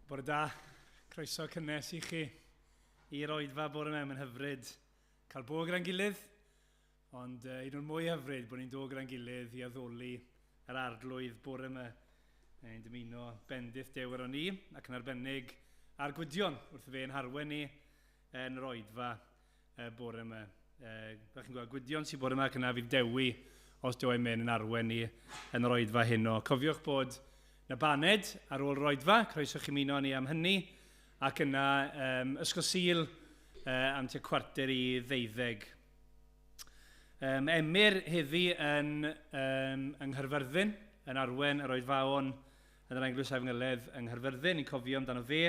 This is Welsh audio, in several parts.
Bore da, croeso cynnes i chi i'r oedfa bore yma. Mae'n hyfryd cael bod gyda'n gilydd, ond un o'r mwy hyfryd bod ni'n dod gyda'n gilydd i addoli yr arglwydd bore yma. Ni'n dymuno bendith Duw ar ni ac yn arbennig ar Gwydion wrth fe'n harwen ni yn yr oedfa bore yma. Fel chi'n gweld, Gwydion sy'n bore yma ac yna fydd Dewi os dyw e'n mynd yn arwen ni yn yr oedfa heno. Cofiwch bod na baned ar ôl yr oedfa, croeso chi ymuno ni am hynny, ac yna Ysgol Sul am tua 11:45. Emyr heddi yn yng Nghaerfyrddin, yn arwen yr oedfaon yn yr Eglwys Efengylaidd yng Nghaerfyrddin, ni'n cofio amdano fe.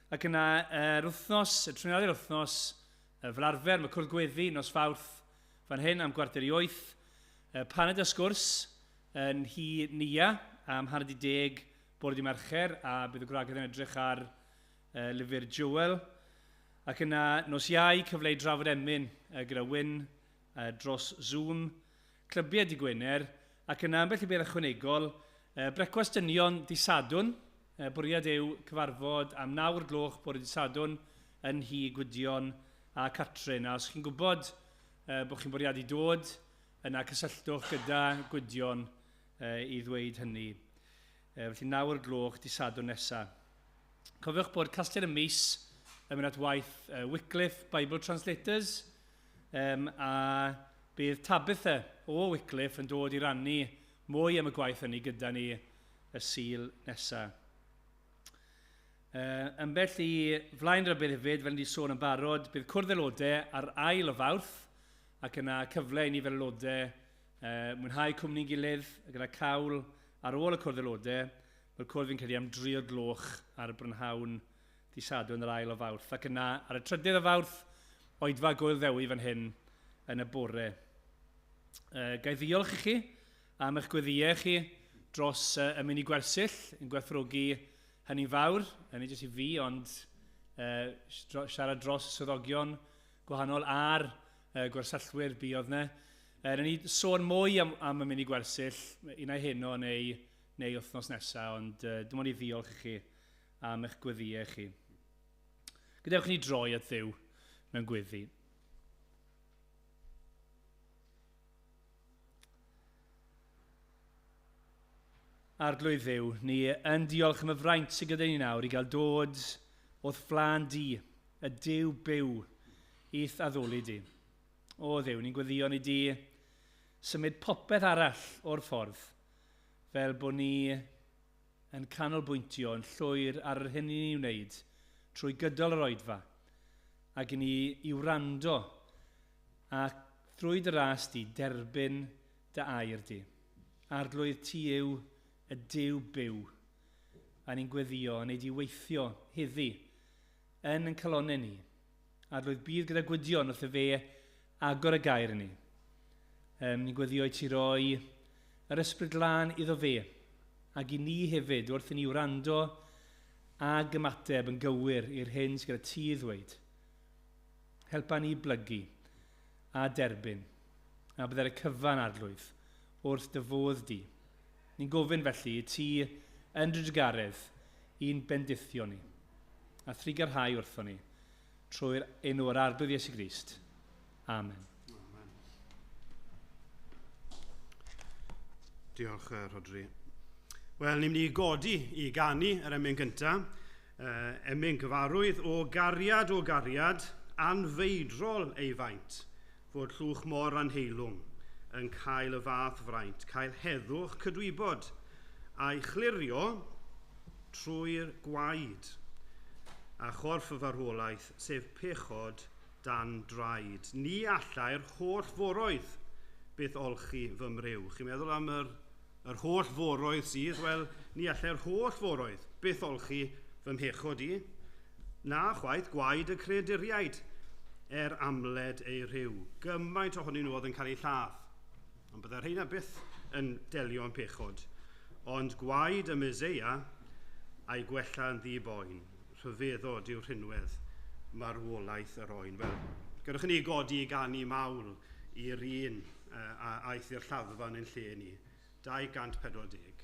Ac yna yr wythnos, y trwy'n yr wythnos, fel arfer, mae cwrdd gweddi nos Fawrth fan hyn am 7:45. Paned a sgwrs yn nhŷ Nia am 9:30 bore dydd Mercher, a bydd y gwragedd yn edrych ar lyfr Joel. Ac yna nos Iau, cyfle i drafod emyn gyda Wyn dros Zoom. Clybiau dydd Gwener, ac yna ambell i beth ychwanegol, brecwast dynion dydd Sadwrn. Bwriad yw cyfarfod am 9 o'r gloch bore dydd Sadwrn yn nhŷ Gwydion a Catrin. A os chi'n gwybod bod chi'n bwriadu dod, yna cysylltwch gyda Gwydion i ddweud hynny. Felly 9 o'r gloch dydd Sadwrn nesaf. Cofiwch bod Casgliad y Mis yn mynd at waith Wycliffe Bible Translators, a bydd Tabitha o Wycliffe yn dod i rannu mwy am y gwaith hynny gyda ni y Sul nesaf. Ambell i flaen rybudd hefyd, fel ni wedi sôn yn barod, bydd cwrdd aelodau ar ail o Fawrth, ac yna cyfle i ni fel aelodau mwynhau cwmni'n gilydd gyda cawl ar ôl y cwrdd aelodau. Mae'r cwrdd fi'n credu am 3 o'r gloch ar y brynhawn dydd Sadwrn yr ail o Fawrth. Ac yna ar y trydydd o Fawrth, oedfa Gŵyl Ddewi fan hyn yn y bore. Ga i ddiolch i chi am eich gweddïau chi dros y mini gwersyll, yn gwerthfawrogi hynny'n fawr, hynny jyst i fi, ond siarad dros y swyddogion gwahanol a'r gwersyllwyr buodd yna. Nawn ni sôn mwy am y mini gwersyll, un ai heno neu wythnos nesaf, ond dim ond i ddiolch i chi am eich gweddïau chi. Gadewch i ni droi at Dduw mewn gweddi. Arglwydd Dduw, ni yn diolch am y fraint sydd gyda ni nawr i gael dod o'th flaen di, y Duw byw, i'th addoli di. O Dduw, ni'n gweddïo ni di symud popeth arall o'r ffordd, fel bod ni yn canolbwyntio yn llwyr ar yr hyn i ni'n wneud trwy gydol yr oedfa, ac i ni i wrando a thrwy dy ras di derbyn dy air di. Arglwydd, ti yw y Duw byw, a ni'n gweddïo yn ei di weithio heddi yn ein calonnau ni. Arglwydd, bydd gyda Gwydion wrth i fe agor y gair i ni. Ni'n gweddïo i ti roi yr ysbryd glân iddo fe, ac i ni hefyd wrth i ni wrando ag ymateb yn gywir i'r hyn sydd gyda ti i ddweud. Helpa ni blygu a derbyn, a byddai'r cyfan arglwydd wrth dy fodd di. Ni'n gofyn felly i ti yn dy drugaredd i'n bendithio ni, a thrugarhau wrtho ni, trwy'r enw yr Arglwydd Iesu Grist. Amen. Amen. Diolch, Rhodri. Wel, ni'n mynd i godi i ganu yr emyn gyntaf. Emyn gyfarwydd o gariad, o gariad, anfeidrol ei faint, fod llwch mor anheilwng yn cael y fath fraint, cael heddwch cydwybod a'i chlirio trwy'r gwaed a chorff y farwolaeth, sef pechod dan draed. Ni allai'r holl foroedd byth olchi fy mriw. Chi'n meddwl am yr holl foroedd sydd? Wel, ni allai'r holl foroedd byth olchi fy mhechod i. Na chwaith gwaed y creaduriaid er amled eu rhyw. Gymaint ohonyn nhw oedd yn cael eu lladd. Ond byddai'r rheina byth yn delio yn pechod. Ond gwaed y Meseia a'i gwella yn ddi-boen. Rhyfeddod yw'r rhinwedd marwolaeth yr oen. Wel, gadewch i ni godi i ganu mawl i'r un a aeth i'r lladdfa yn ein lle ni. 240.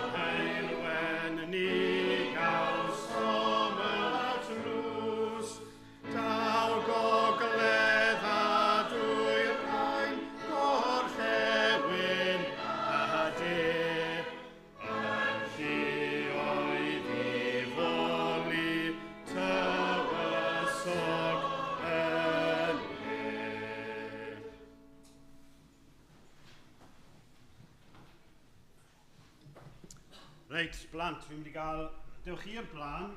Heulwen ni gawsom y tlws, daw gogledd a dwyrain, gorllewin a de. Yn lluoedd i foli tywysog y ne. Reit, blant, fi'n mynd i gael... Dewch i'r blaen.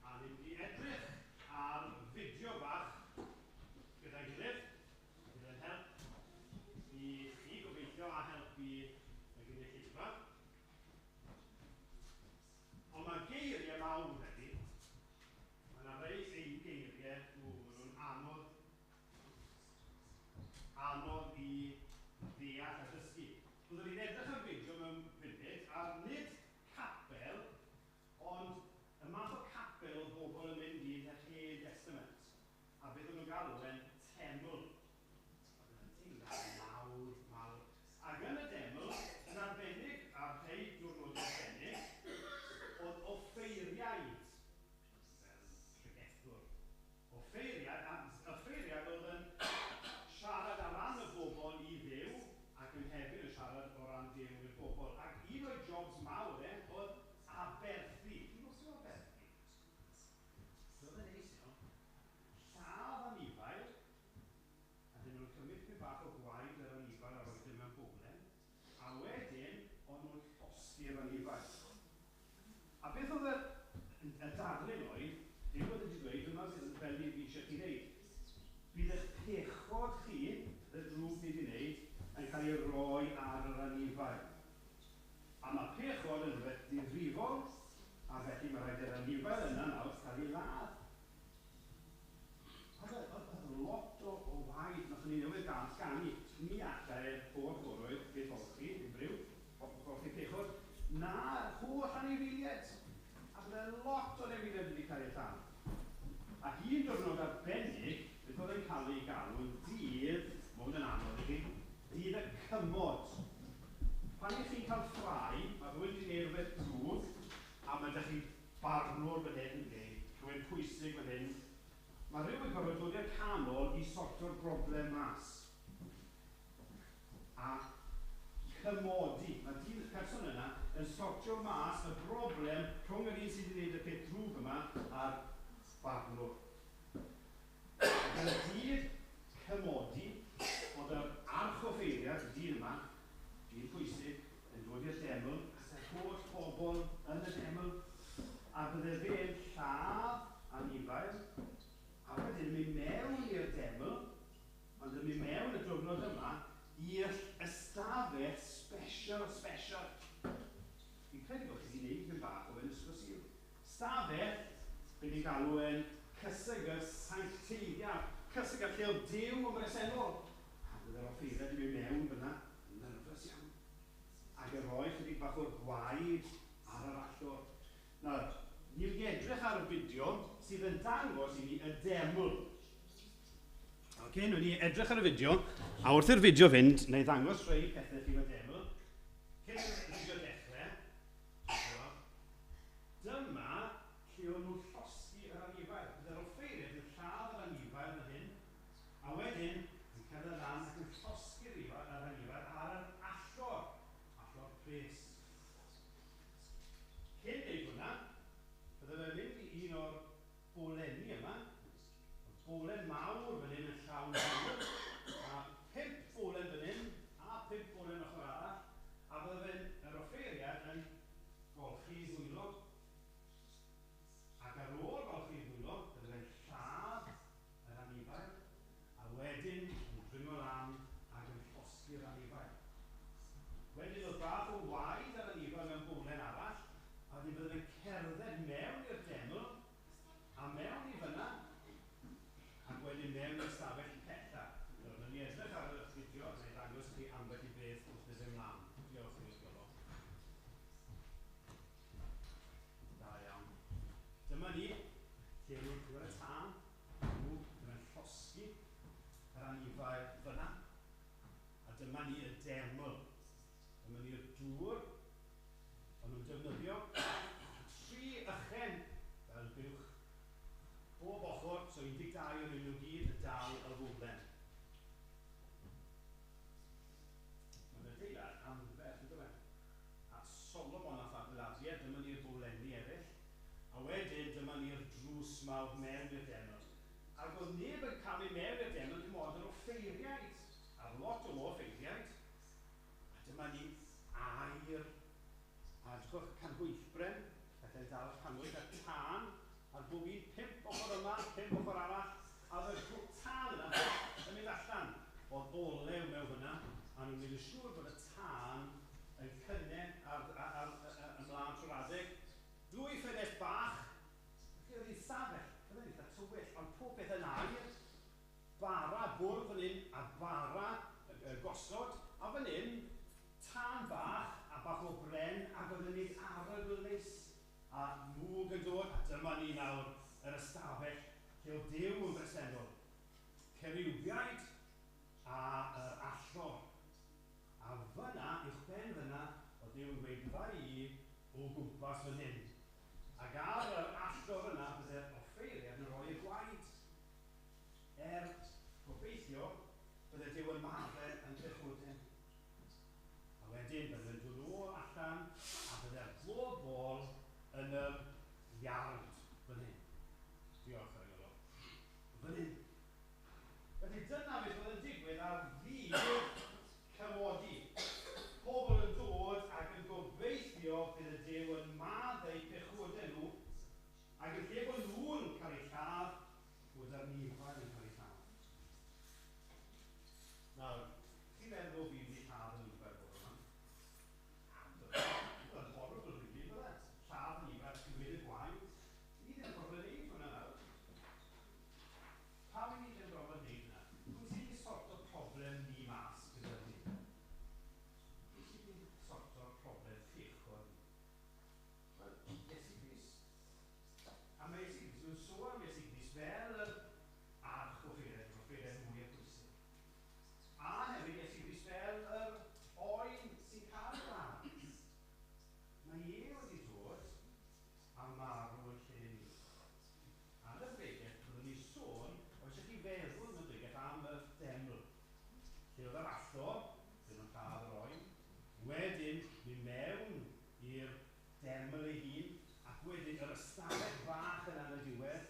A ni'n mynd i edrych ar fideo bach gyda'i gilydd. Bydd yn help i chi gobeithio a helpu y gynulleidfa. Ond mae geiriau mawr heddi. Mae yna rei ein geiriau nhw'n anodd i ddeall a dysgu. Byddwn ni'n edrych ar fideo mewn funud, a nid capel, ond y math o capel oedd bobl yn mynd i yn yr Hen Testament. A beth o'n nhw'n galw e'n teml. Oedd yn adeilad mawr, mawr. Ac yn y deml, yn arbennig, ar rhai diwrnodau arbennig, oedd offeiriaid, fel pregethwr. Offeiriad, a offeiriad oedd yn siarad ar ran y bobl i Dduw, ac yn hefyd yn siarad o ran Duw i'r bobl. Ac un o'i jobs mawr e oedd aberthu. Ti'n gwybod beth yw aberthu? Doedd e'n neis iawn. Lladd anifail, a dyn nhw'n cymryd pyn bach o gwaed yr anifail a roed e mewn bowlen, a wedyn o'n nhw'n llosgi'r anifail. A beth oedd y darlun oedd, Duw oedd wedi dweud, dyma fel fi eisiau chi wneud. Bydd eich pechod chi, y drwg ni wedi wneud, yn cael ei roi ar yr anifail. A mae pechod yn rhywbeth difrifol, a felly mae rhaid i'r anifail yna nawr cael ei ladd. Oedd lot o waed, nathon ni newydd ganu, ni allai'r holl foroedd beth olchi, unrhyw, olchi pechod, na'r holl anifeiliaid. A bydde lot o anifeiliaid wedi cael eu lladd. Ac un diwrnod arbennig, beth oedd yn cael ei galw yn dydd, mae hwn yn anodd i chi, dydd y cymod. Pan ych chi'n cael ffrae, mae rhywun wedi gwneud rhywbeth drwg, a mae ydych chi barnwr fan hyn, neu rhywun pwysig fan hyn, mae rhywun gorfod dod i'r canol i sorto'r broblem mas. A cymodi. Mae dyn y person yna yn sortio mas y broblem rhwng yr un sydd wedi gwneud y peth drwg yma a'r barnwr. Ac yn y dydd cymodi, oedd yr archoffeiriad, y dyn yma, dyn pwysig, yn dod i'r deml, a sa'r holl bobl yn y deml, a bydde fe'n lladd anifail, a wedyn mynd mewn i'r deml, ond yn mynd mewn y diwrnod yma, i'r ystafell special, special. Fi'n credu bod chi wedi gwneud pyn bach o fe'n Ysgol Sul. Stafell, be ni'n galw yn cysegr sancteiddiaf, cysegr lle oedd Duw yn bresennol. A bydde'r offeiriad yn mynd mewn fyna, yn nerfus iawn. Ac yn rhoi chydig bach o'r gwaed ar yr allor. Nawr, ni wedi edrych ar y fideo sydd yn dangos i ni y deml. Oce, nawn ni edrych ar y fideo, a wrth i'r fideo fynd, na i ddangos rhai pethau chi o'r deml. Cyn i'r fideo dechrau, dyma lle o'n nhw'n llosgi yr anifail. Bydde'r offeiriad yn lladd yr anifail fan hyn, a wedyn yn cerdded lan ac yn llosgi'r yr anifail ar yr allor, allor pres. Cyn gwneud hwnna, bydde fe'n mynd i un o'r bolenni yma, bolen mawr fan hyn yn llawn dŵr, a 5 bolen fan hyn, a 5 bolen ochr arall, a bydde fe'n yr offeiriad yn golchi ddwylo. Ac ar ôl golchi ddwylo, bydde fe'n lladd yr anifail, a wedyn yn dringo lan ac yn llosgi'r anifail. Wedyn oedd bach o waed ar anifail mewn bolen arall, a wedyn bydde fe'n cerdded mewn i'r deml, a mewn i fyna, ac wedyn mewn i'r stafell pella. Nawr, nawn ni edrych ar y fideo, a na i ddangos i chi ambell i beth wrth fynd ymlaen. Diolch i chi. Da iawn. Dyma ni, lle nhw'n clywed y tân, nhw, dyma'n llosgi. A dyma ni y deml. Dyma ni'r dŵr. O'n nhw'n defnyddio 3 ychen fel buwch bob ochr, so 12 o'n nhw gyd yn dal y fwlen. Mae'n adeilad anferth, yndyw e? A Solomon nath adeiladu e, dyma ni'r bwlenni eraill. A wedyn dyma ni'r drws mawr mewn i'r deml. Ac oedd neb yn camu mewn i'r deml dim ond yr offeiriaid, a lot o offeiriaid. A dyma ni aur, a edrychwch, canhwyllbren, pethau'n dal y cannwyll, a tân, a'r bob un 5 ochr yma, 5 ochr arall, a oedd y tân yna yn mynd allan. Oedd olew mewn hwnna, a nhw'n mynd yn siŵr bod y tân yn cynnau ar ymlaen trwy'r adeg. 2 ffenest bach, felly oedd hi'n stafell, oedd hi'n eitha tywyll, ond pob beth yn aur, bara bwrdd fan hyn, a bara gosod, a fan hyn, tân bach, a bach o bren, ac oedd yn gwneud arogl neis, a mwg yn dod, a dyma ni nawr yr ystafell lle oedd Duw yn bresennol. Ceriwbiaid a yr allor. A fyna, uwchben fyna, oedd Duw yn gweud, bydda i o gwmpas fan hyn. Ac ar yr allor yna, bydde'r offeiriad yn rhoi y gwaed. Gobeithio, bydde Duw yn maddau yn pechodau. A wedyn, bydde'n dod o allan, a bydde'r bobl yn yr iard fan hyn. Diolch, Iolo. Fan hyn. Felly dyna beth oedd yn digwydd ar ddydd cymodi. Pobl yn dod ac yn gobeithio bydd y Duw yn maddau pechodau nhw, ac yn lle bod nhw'n cael eu lladd, bod yr anifail yn cael eu lladd. Nawr, chi'n meddwl fi wedi lladd yn anifail bod yma? Yn horrible, really, bydde? Lladd yn anifail, cymryd y gwaed. Ni ddim yn gorfod wneud hwnna nawr. Pam i ni ddim yn gorfod wneud hwnna? Pwy sydd wedi sorto problem ni mas gyda ni? Pwy sydd wedi sorto'r problem pechod ni? Wel, Iesu Grist. A mae Iesu Grist, mae'n sôn am Iesu Grist fel yr arch offeiriad, yr offeiriad mwyaf pwysig. A hefyd Iesu Grist fel yr oen sy'n cael ei ladd. Mae e wedi dod a marw yn lle ni. Ar y bregeth, byddwn ni sôn, os ydych chi feddwl yn y bregeth am y deml, lle oedd yr allor, lle nhw'n lladd yr oen, wedyn mynd mewn i'r deml ei hun, ac wedyn yr ystafell fach yna yn y diwedd,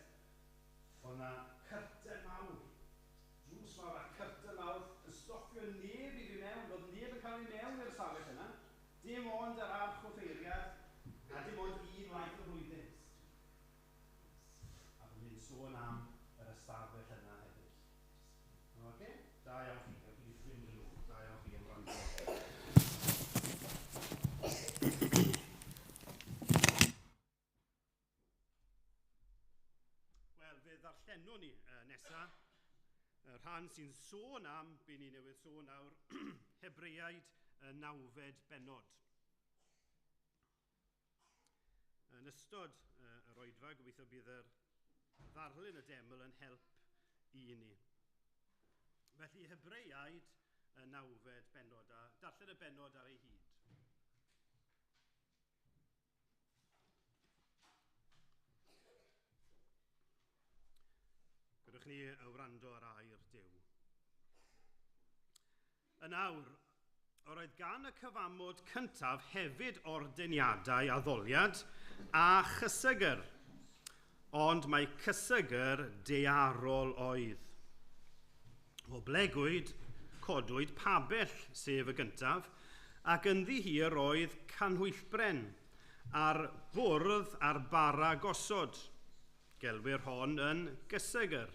oedd yna cyrten mawr, drws mawr a cyrten mawr yn stopio neb i fynd mewn, oedd neb yn cael ei mewn i'r ystafell yna, dim ond yr arch offeiriad, a dim ond un waith y flwyddyn. A byddwn ni'n sôn am yr ystafell yna hefyd. Oce? Da iawn chi, gewch chi fynd yn ôl. Da iawn chi am wrando. Wel, fe ddarllenwn ni nesa y rhan sy'n sôn am, be ni newydd sôn nawr, Hebreaid y 9fed bennod. Yn ystod yr oedfa, gobeithio bydd yr ddarlun y deml yn help i ni. Felly, Hebreaid y 9fed bennod, a darllen y bennod ar ei hyd. Gadewch ni wrando ar air Duw. Yn awr, yr oedd gan y cyfamod cyntaf hefyd ordeniadau addoliad a chysegr, ond mae cysegr daearol oedd. O blegwyd, codwyd pabell, sef y gyntaf, ac ynddi hi yr oedd canhwyllbren a'r bwrdd a'r bara gosod. Gelwir hon yn gysegr.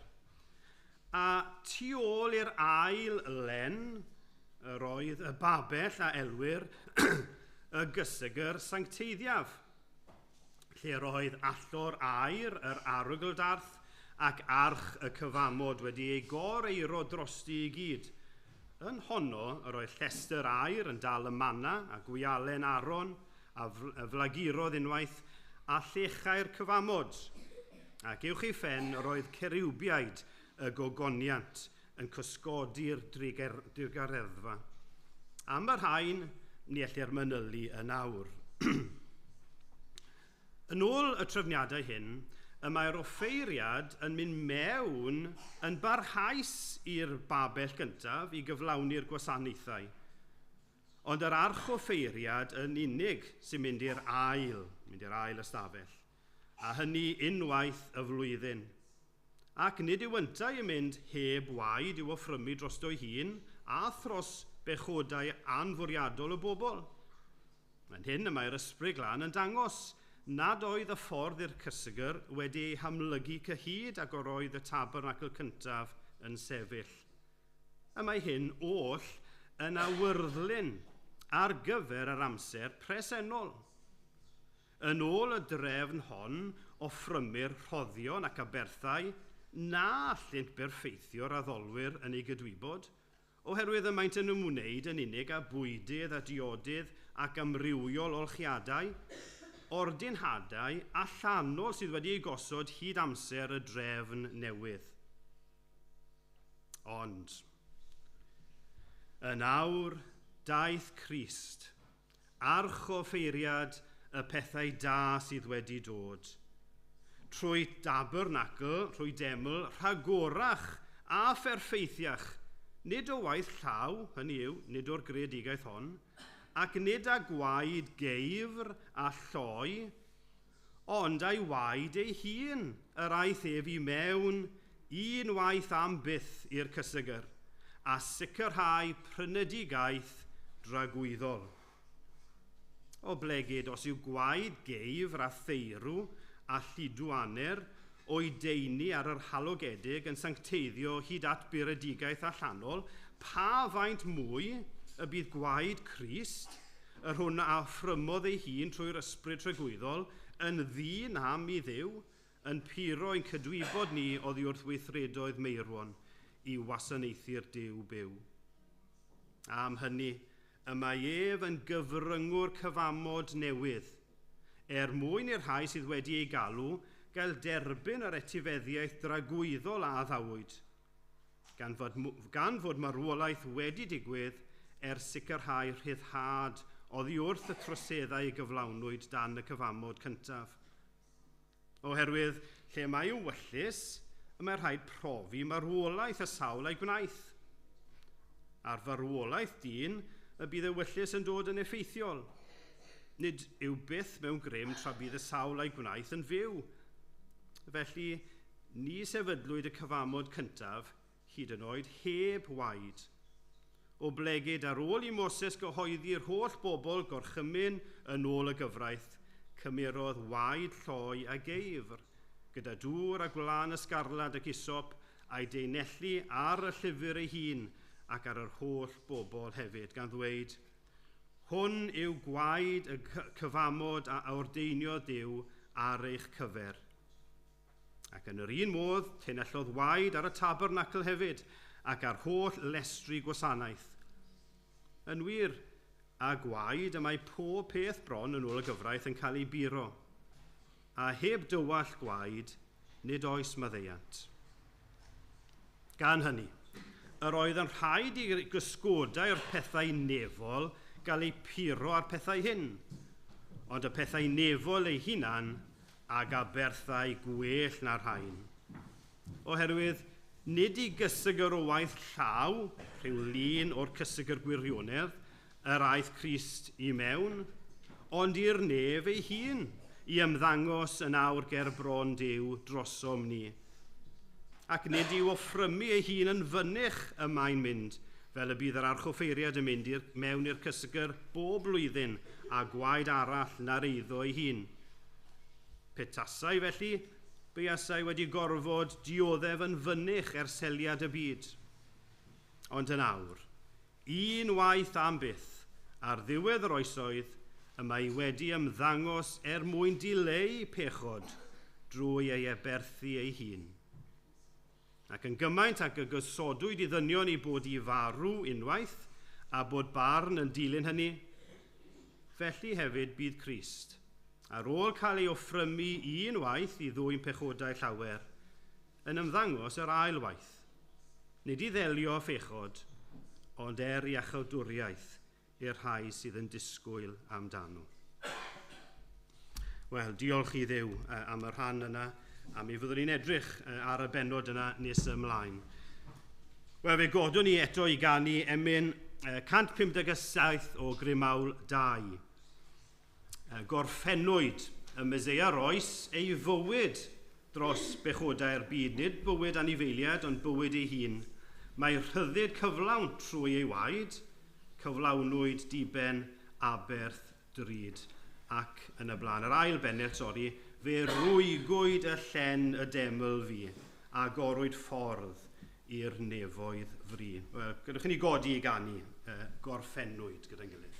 A tu ôl i'r ail len, yr oedd y babell a elwir y gysegr sancteiddiaf, lle roedd allor aur yr arwgl-darth ac arch y cyfamod wedi ei gor-eiro drosti i gyd. Yn honno yr oedd llestr aur yn dal y manna a gwialen Aaron a flagurodd unwaith a llechau'r cyfamod. Ac uwch ei phen yr oedd ceriwbiaid y gogoniant yn cysgodi'r drugareddfa. Am y rhain, ni ellir manylu yn awr. Yn ôl y trefniadau hyn, y mae'r offeiriad yn mynd mewn yn barhaus i'r babell gyntaf i gyflawni'r gwasanaethau. Ond yr archoffeiriad yn unig sy'n mynd i'r ail ystafell, a hynny unwaith y flwyddyn. Ac nid yw yntau yn mynd heb waed i'w offrymu drosto'i hun a thros bechodau anfwriadol y bobl. Yn hyn y mae'r Ysbryd Glân yn dangos nad oedd y ffordd i'r cysegr wedi ei hamlygu cyhyd ag yr oedd y tabernacl cyntaf yn sefyll. Y mae hyn oll yn awyrddlun ar gyfer yr amser presennol. Yn ôl y drefn hon, offrymir rhoddion ac aberthau na allynt berffeithio'r addolwyr yn ei gydwybod, oherwydd y maent yn ymwneud yn unig â bwydydd a diodydd ac amrywiol olchiadau, ordinhadau allanol sydd wedi eu gosod hyd amser y drefn newydd. Ond, yn awr daeth Crist, archoffeiriad y pethau da sydd wedi dod, trwy tabernacl, trwy deml, rhagorach a pherffeithiach, nid o waith llaw, hynny yw, nid o'r greadigaeth hon, ac nid â gwaed geifr a lloi, ond â'i waed ei hun yr aeth ef i mewn un waith am byth i'r cysegr, a sicrhau prynedigaeth dragwyddol. Oblegid, os yw gwaed geifr a theirw a lludw aner o'i deini ar yr halogedig yn sancteiddio hyd at buredigaeth allanol, pa faint mwy y bydd gwaed Crist, yr hwn a offrymodd ei hun trwy'r ysbryd tragwyddol, yn ddyn am i Dduw, yn puro ein cydwybod ni oddi wrth weithredoedd meirwon i wasanaethu'r Duw byw. Am hynny, y mae ef yn gyfryngwr cyfamod newydd, er mwyn i'r rhai sydd wedi ei galw gael derbyn yr etifeddiaeth dragwyddol a addawyd, gan fod marwolaeth wedi digwydd er sicrhau rhyddhad oddi wrth y troseddau gyflawnwyd dan y cyfamod cyntaf. Oherwydd lle mae ewyllys, y mae rhaid profi marwolaeth y sawl a'i gwnaeth. Ar farwolaeth dyn, y bydd ewyllys yn dod yn effeithiol. Nid yw byth mewn grym tra bydd y sawl a'i gwnaeth yn fyw. Felly, ni sefydlwyd y cyfamod cyntaf hyd yn oed heb waed. Oblegid ar ôl i Moses gyhoeddi'r holl bobl gorchymyn yn ôl y gyfraith, cymerodd waed lloi a geifr, gyda dŵr a gwlân ysgarlad ac isop, a'i deunellu ar y llyfr ei hun ac ar yr holl bobl hefyd, gan ddweud, hwn yw gwaed y cyfamod a ordeiniodd Duw ar eich cyfer. Ac yn yr un modd, teinellodd waed ar y tabernacl hefyd, ac ar holl lestri gwasanaeth. Yn wir, a gwaed y mae pob peth bron yn ôl y gyfraith yn cael ei buro. A heb dywall gwaed, nid oes maddeuant. Gan hynny, yr oedd yn rhaid i gysgodau'r pethau nefol gael eu puro ar pethau hyn, ond y pethau nefol eu hunan ag aberthau gwell na'r rhain. Oherwydd, nid i gysegr o waith llaw, rhyw lun o'r cysegr gwirionedd, yr aeth Crist i mewn, ond i'r nef ei hun, i ymddangos yn awr ger bron Duw drosom ni. Ac nid i'w offrymu ei hun yn fynych y mae'n mynd, fel y bydd yr archoffeiriad yn mynd mewn i'r cysegr bob blwyddyn a gwaed arall na'r eiddo ei hun. Petasai felly, buasai wedi gorfod dioddef yn fynych er seliad y byd. Ond yn awr, un waith am byth, ar ddiwedd yr oesoedd, y mae wedi ymddangos er mwyn dileu pechod drwy ei aberthu ei hun. Ac yn gymaint ac y gosodwyd i ddynion i bod i farw unwaith a bod barn yn dilyn hynny, felly hefyd bydd Crist, ar ôl cael ei offrymu un waith i ddwyn pechodau llawer, yn ymddangos yr ail waith. Nid i ddelio â phechod, ond er iachawdwriaeth i'r rhai sydd yn disgwyl amdano. Wel, diolch i Dduw am y rhan yna, a mi fyddwn ni'n edrych ar y bennod yna nes ymlaen. Wel, fe godwn ni eto i ganu emyn 157 o Grymawl 2. Gorffennwyd y Meseia roes ei fywyd dros bechodau'r byd, nid bywyd anifeiliad, ond bywyd ei hun. Mae rhyddid cyflawn trwy ei waed, cyflawnwyd diben aberth drud ac yn y blaen. Yr ail bennell, sori, fe rwygwyd y llen y deml fi a gorwyd ffordd i'r nefoedd fri. Wel, gadewch i ni godi i ganu gorffennwyd gyda'n gilydd.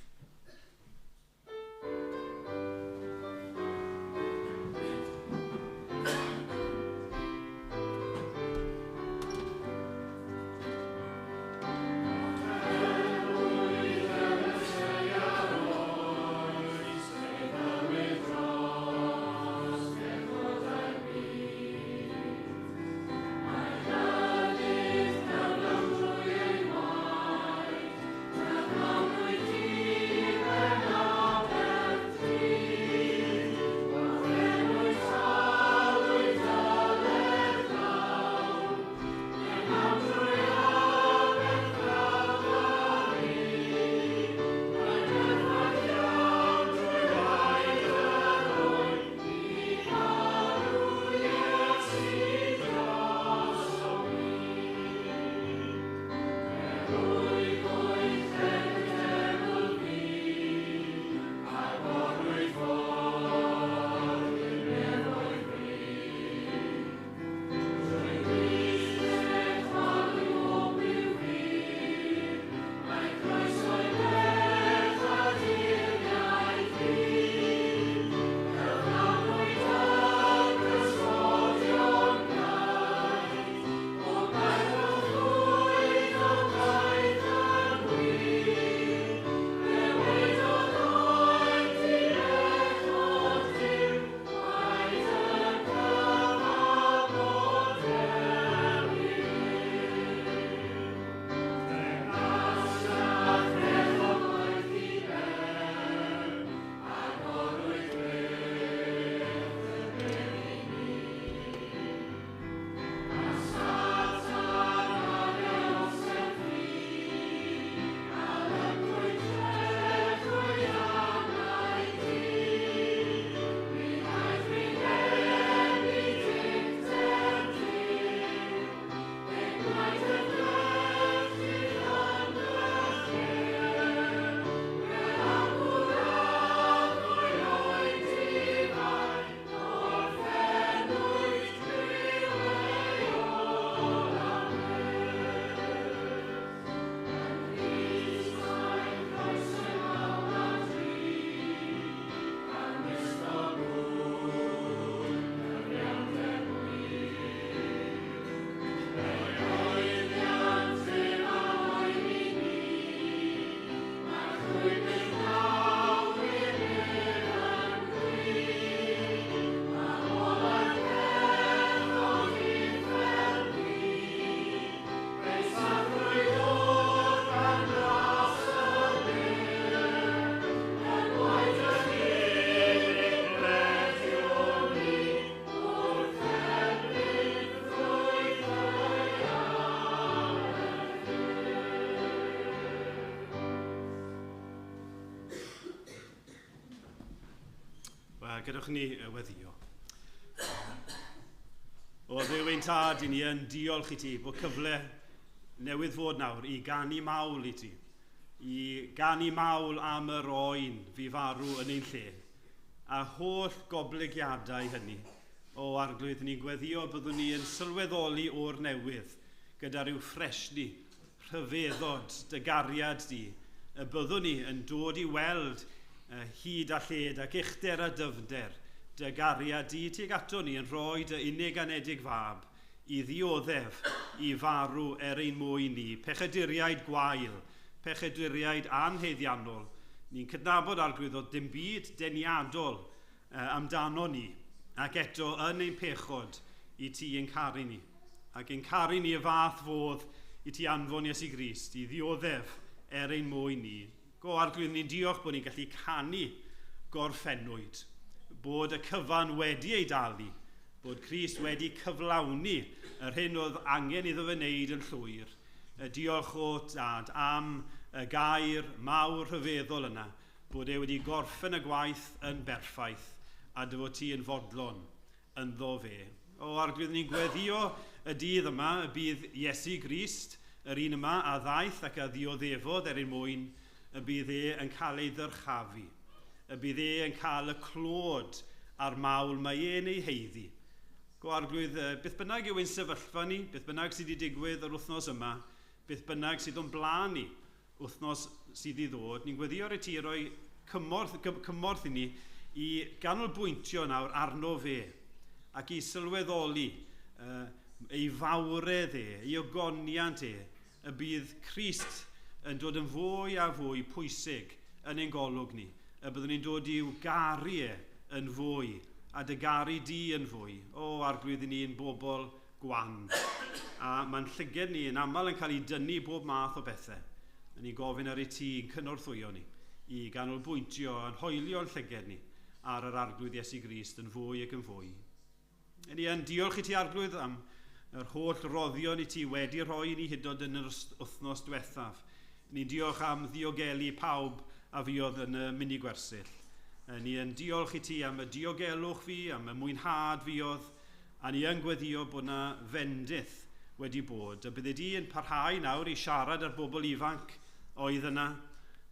Gadewch ni weddio. O Dduw ein tad, i ni yn diolch i ti bod cyfle newydd fod nawr i ganu mawl i ti. I ganu mawl am yr oen fi farw yn ein lle. A holl goblygiadau hynny. O Arglwydd, ni'n gweddio byddwn ni yn sylweddoli o'r newydd gyda rhyw ffresni, rhyfeddod, dy gariad di. Y byddwn ni yn dod i weld hyd a lled ac uchder a dyfnder, dy gariad di tuag ato ni yn rhoi dy unig anedig fab i ddioddef, i farw er ein mwyn ni, pechaduriaid gwael, pechaduriaid anheiddiannol. Ni'n cydnabod Arglwydd oedd dim byd deniadol amdano ni, ac eto yn ein pechod i ti yn caru ni. Ac yn caru ni y fath fodd i ti anfon Iesu Grist, i ddioddef er ein mwyn ni. Go Arglwydd, ni'n diolch bod ni'n gallu canu gorffennwyd, bod y cyfan wedi ei dalu, bod Crist wedi cyflawni yr hyn oedd angen iddo fe wneud yn llwyr. Diolch o Dad am y gair mawr rhyfeddol yna, bod e wedi gorffen y gwaith yn berffaith a dy fod ti yn fodlon ynddo fe. O Arglwydd, ni'n gweddio y dydd yma, y bydd Iesu Grist, yr un yma a ddaeth ac a ddioddefodd er ein mwyn, y bydd e yn cael ei ddyrchafu, y bydd e yn cael y clod a'r mawl mae e'n ei heiddi. Go Arglwydd, beth bynnag yw ein sefyllfa ni, beth bynnag sydd wedi digwydd yr wythnos yma, beth bynnag sydd o'n blaen ni, wythnos sydd i ddod, ni'n gweddio ar y ti roi cymorth i ni i ganolbwyntio nawr arno fe ac i sylweddoli ei fawredd e, ei ogoniant e, y bydd Crist yn dod yn fwy a fwy pwysig yn ein golwg ni, y byddwn ni'n dod i'w garu e yn fwy, a dy garu di yn fwy. O, Arglwydd, i ni'n bobl gwan. A mae'n llyged ni yn aml yn cael ei dynnu bob math o bethau. A ni'n gofyn ar ei ti yn cynorthwyo ni i ganolbwyntio yn hoelio'n llyged ni ar yr Arglwydd Iesu Grist yn fwy ac yn fwy. Ni yn diolch i ti, Arglwydd, am yr holl roddion i ti wedi rhoi i ni hyd yn oed yn yr wythnos diwethaf. Ni'n diolch am ddiogelu pawb a fuodd yn y mini gwersyll. Ni yn diolch i ti am y diogelwch fi, am y mwynhad fuodd, a ni yn gweddio bod na fendith wedi bod. A bydde di yn parhau nawr i siarad â'r bobl ifanc oedd yna.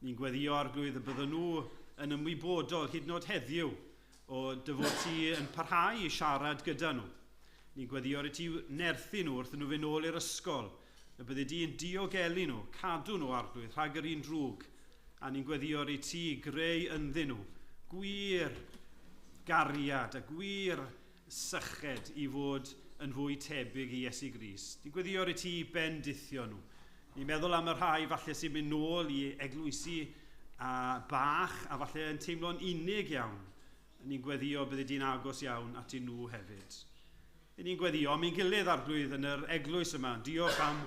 Ni'n gweddio, Arglwydd, y bydden nhw yn ymwybodol hyd yn oed heddiw o dy fod ti yn parhau i siarad gyda nhw. Ni'n gweddio ar i ti nerthu nhw wrth nhw fynd nôl i'r ysgol, y bydde di yn diogelu nhw, cadw nhw, Arglwydd, rhag yr un drwg, a ni'n gweddio ar i ti greu ynddyn nhw gwir gariad a gwir syched i fod yn fwy tebyg i Iesu Grist. Ni'n gweddio ar i ti bendithio nhw. Ni'n meddwl am y rhai falle sy'n mynd nôl i eglwysi a bach a falle yn teimlo'n unig iawn. Ni'n gweddio bydde di'n agos iawn atyn nhw hefyd. Ni'n gweddio am ein gilydd, Arglwydd, yn yr eglwys yma. Diolch am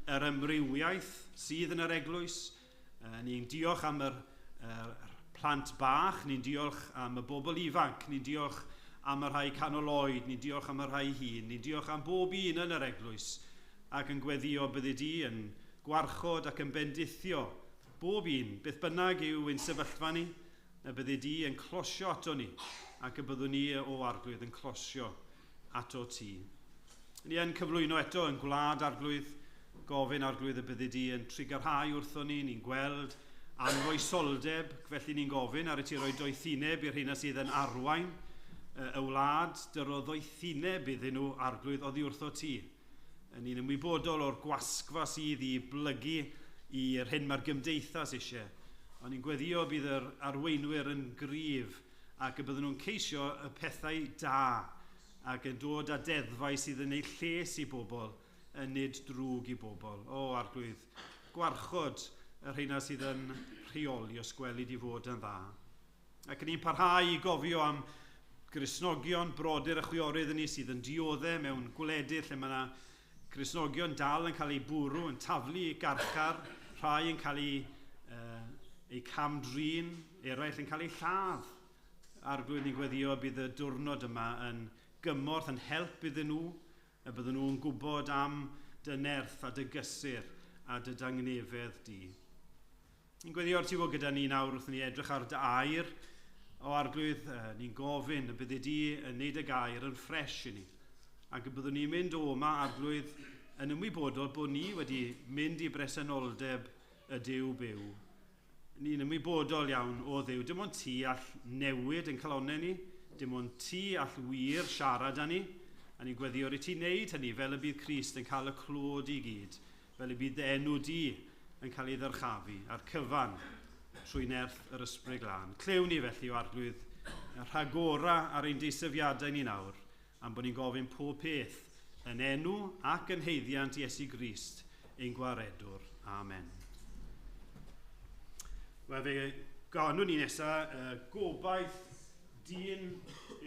yr amrywiaeth sydd yn yr eglwys. Ni'n diolch am yr plant bach, ni'n diolch am y bobl ifanc, ni'n diolch am y rhai canol oed, ni'n diolch am y rhai hŷn, ni'n diolch am bob un yn yr eglwys ac yn gweddio bydde di yn gwarchod ac yn bendithio bob un, beth bynnag yw ein sefyllfa ni, y bydde di yn closio ato ni ac y byddwn ni o Arglwydd yn closio ato ti. Ni yn cyflwyno eto yn gwlad, Arglwydd, gofyn, Arglwydd, y bydde di yn trugarhau wrthon ni, ni'n gweld anfoesoldeb, felly ni'n gofyn ar y ti roi doethineb i'r rheina sydd yn arwain y wlad, dyro ddoethineb iddyn nhw, Arglwydd, oddi wrtho ti. Ni'n ymwybodol o'r gwasgfa sydd i blygu i'r hyn mae'r gymdeithas eisiau. Ond ni'n gweddio bydd yr arweinwyr yn gryf ac y bydden nhw'n ceisio y pethau da ac yn dod â deddfau sydd yn ei lles i bobl, yn nid drwg i bobl. O, Arglwydd, gwarchod y rheina sydd yn rheoli os gweli di fod yn dda. Ac ni'n parhau i gofio am Gristnogion, brodyr a chwiorydd yn ni sydd yn dioddef mewn gwledydd lle mae yna Gristnogion dal yn cael eu bwrw, yn taflu i garchar, rhai yn cael eu cam-drin, eraill yn cael eu lladd. Arglwydd, ni'n gweddio bydd y diwrnod yma yn gymorth, yn help iddyn nhw, y bydden nhw'n gwybod am dy nerth a dy gysur a dy dangnefedd di. Ni'n gweddio ar ti fod gyda ni nawr wrth ni edrych ar dy air. O Arglwydd, ni'n gofyn y bydde di yn neud y gair yn ffres i ni. Ac y byddwn ni'n mynd o yma, Arglwydd, yn ymwybodol bod ni wedi mynd i bresenoldeb y Duw byw. Ni'n ymwybodol iawn o Dduw. Dim ond ti all newid yn calonnau ni, dim ond ti all wir siarad â ni, a ni'n gweddio i ti wneud hynny fel y bydd Crist yn cael y clod i gyd, fel y bydd dy enw di yn cael ei ddyrchafu a'r cyfan trwy nerth yr Ysbryd Glân. Clyw ni felly, o Arglwydd, y rhagora ar ein deisyfiadau ni nawr, am bod ni'n gofyn pob peth yn enw ac yn haeddiant Iesu Grist, ein gwaredwr. Amen. Wel, fe ganwn ni nesaf, gobaith dyn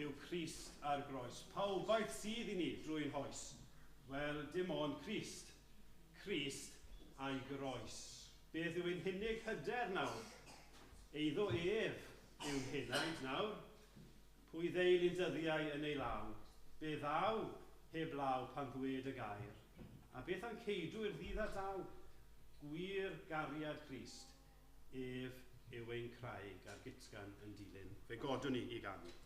yw Crist ar groes. Pa obaith sydd i ni drwy'n hoes? Wel, dim ond Crist. Crist a'i groes. Beth yw ein hunig hyder nawr Eiddo ef yw'n henaid nawr, pwy ddeil i'n dyddiau yn ei law, be ddaw heb law pan ddwed y gair, a beth a'n ceidw i'r ddydd a daw, gwir gariad Crist, ef yw ein craig a'r gytgan yn dilyn. Fe godwn ni i ganu.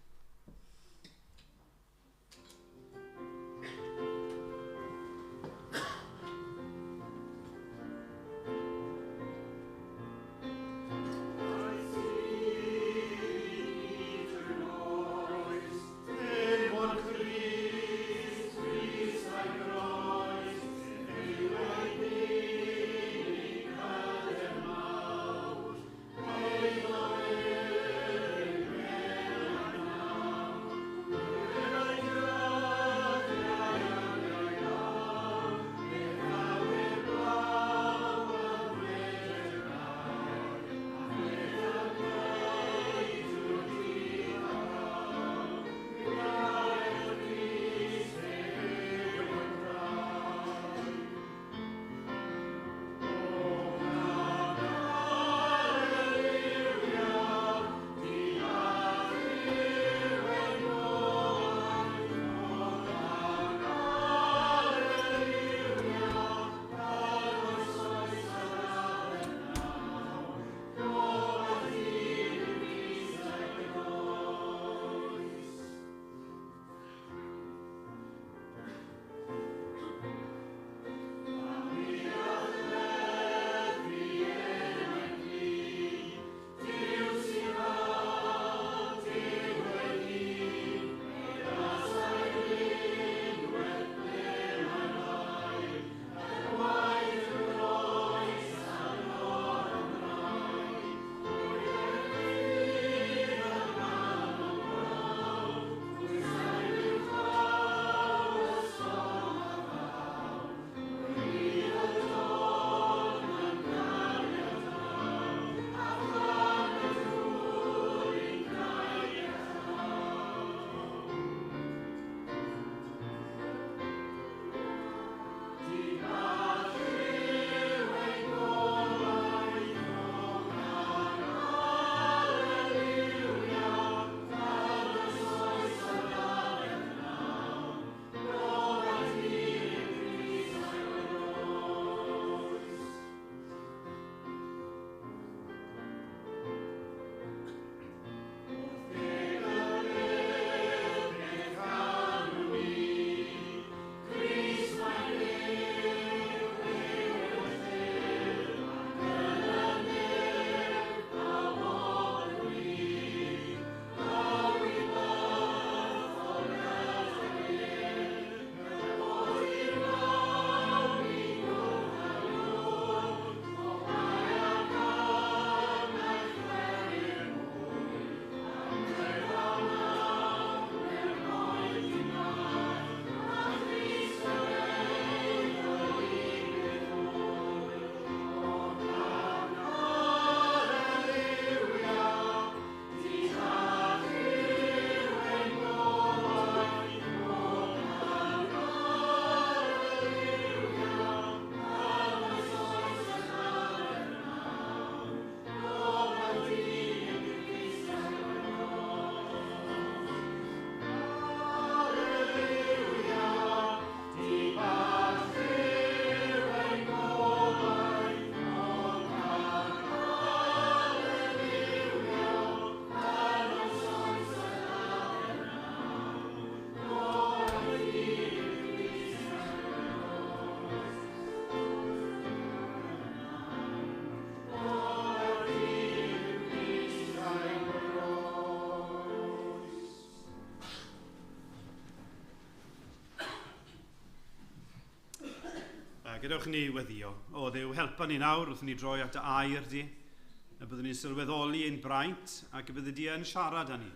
Gadewch ni weddio. O Dduw, helpa ni nawr wrth ni droi at dy air di, y byddwn ni'n sylweddoli ein braint ac y byddi di yn siarad â ni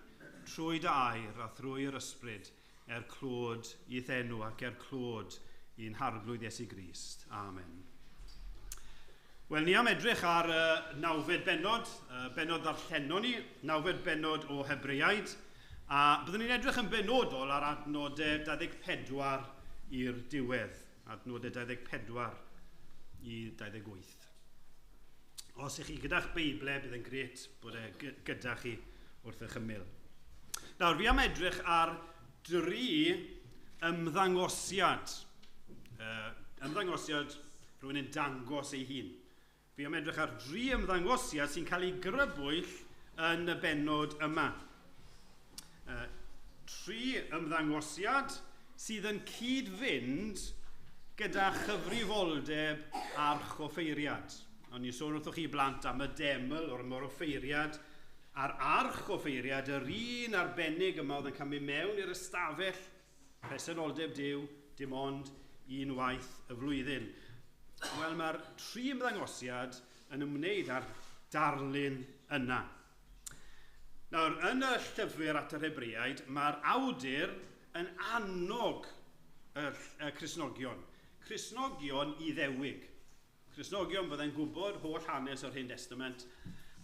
trwy dy air a thrwy'r ysbryd er clod i'th enw ac er clod i'n harglwydd Iesu Grist. Amen. Wel, ni am edrych ar y nawfed bennod, bennod ddarllenon ni, nawfed bennod o Hebreaid, a byddwn ni'n edrych yn benodol ar adnodau 24 i'r diwedd, adnodau 24 i 28. Os ych chi gyda'ch Beiblau, bydd yn grêt bod e gyda chi wrth eich ymyl. Nawr, fi am edrych ar dri ymddangosiad. Ymddangosiad rhywun yn dangos ei hun. Fi am edrych ar dri ymddangosiad sy'n cael ei grybwyll yn y bennod yma. Tri ymddangosiad sydd yn cyd-fynd gyda chyfrifoldeb archoffeiriad. O'n i'n sôn wrthoch chi blant am y deml o'r moroffeiriad a'r archoffeiriad, yr un arbennig yma oedd yn cael mynd mewn i'r ystafell presenoldeb Duw dim ond un waith y flwyddyn. Wel, mae'r tri ymddangosiad yn ymwneud â'r darlun yna. Nawr, yn y llyfr at yr Hebreaid, mae'r awdur yn annog y Cristnogion. Cristnogion Iddewig. Cristnogion byddai'n gwybod holl hanes o'r Hen Testament,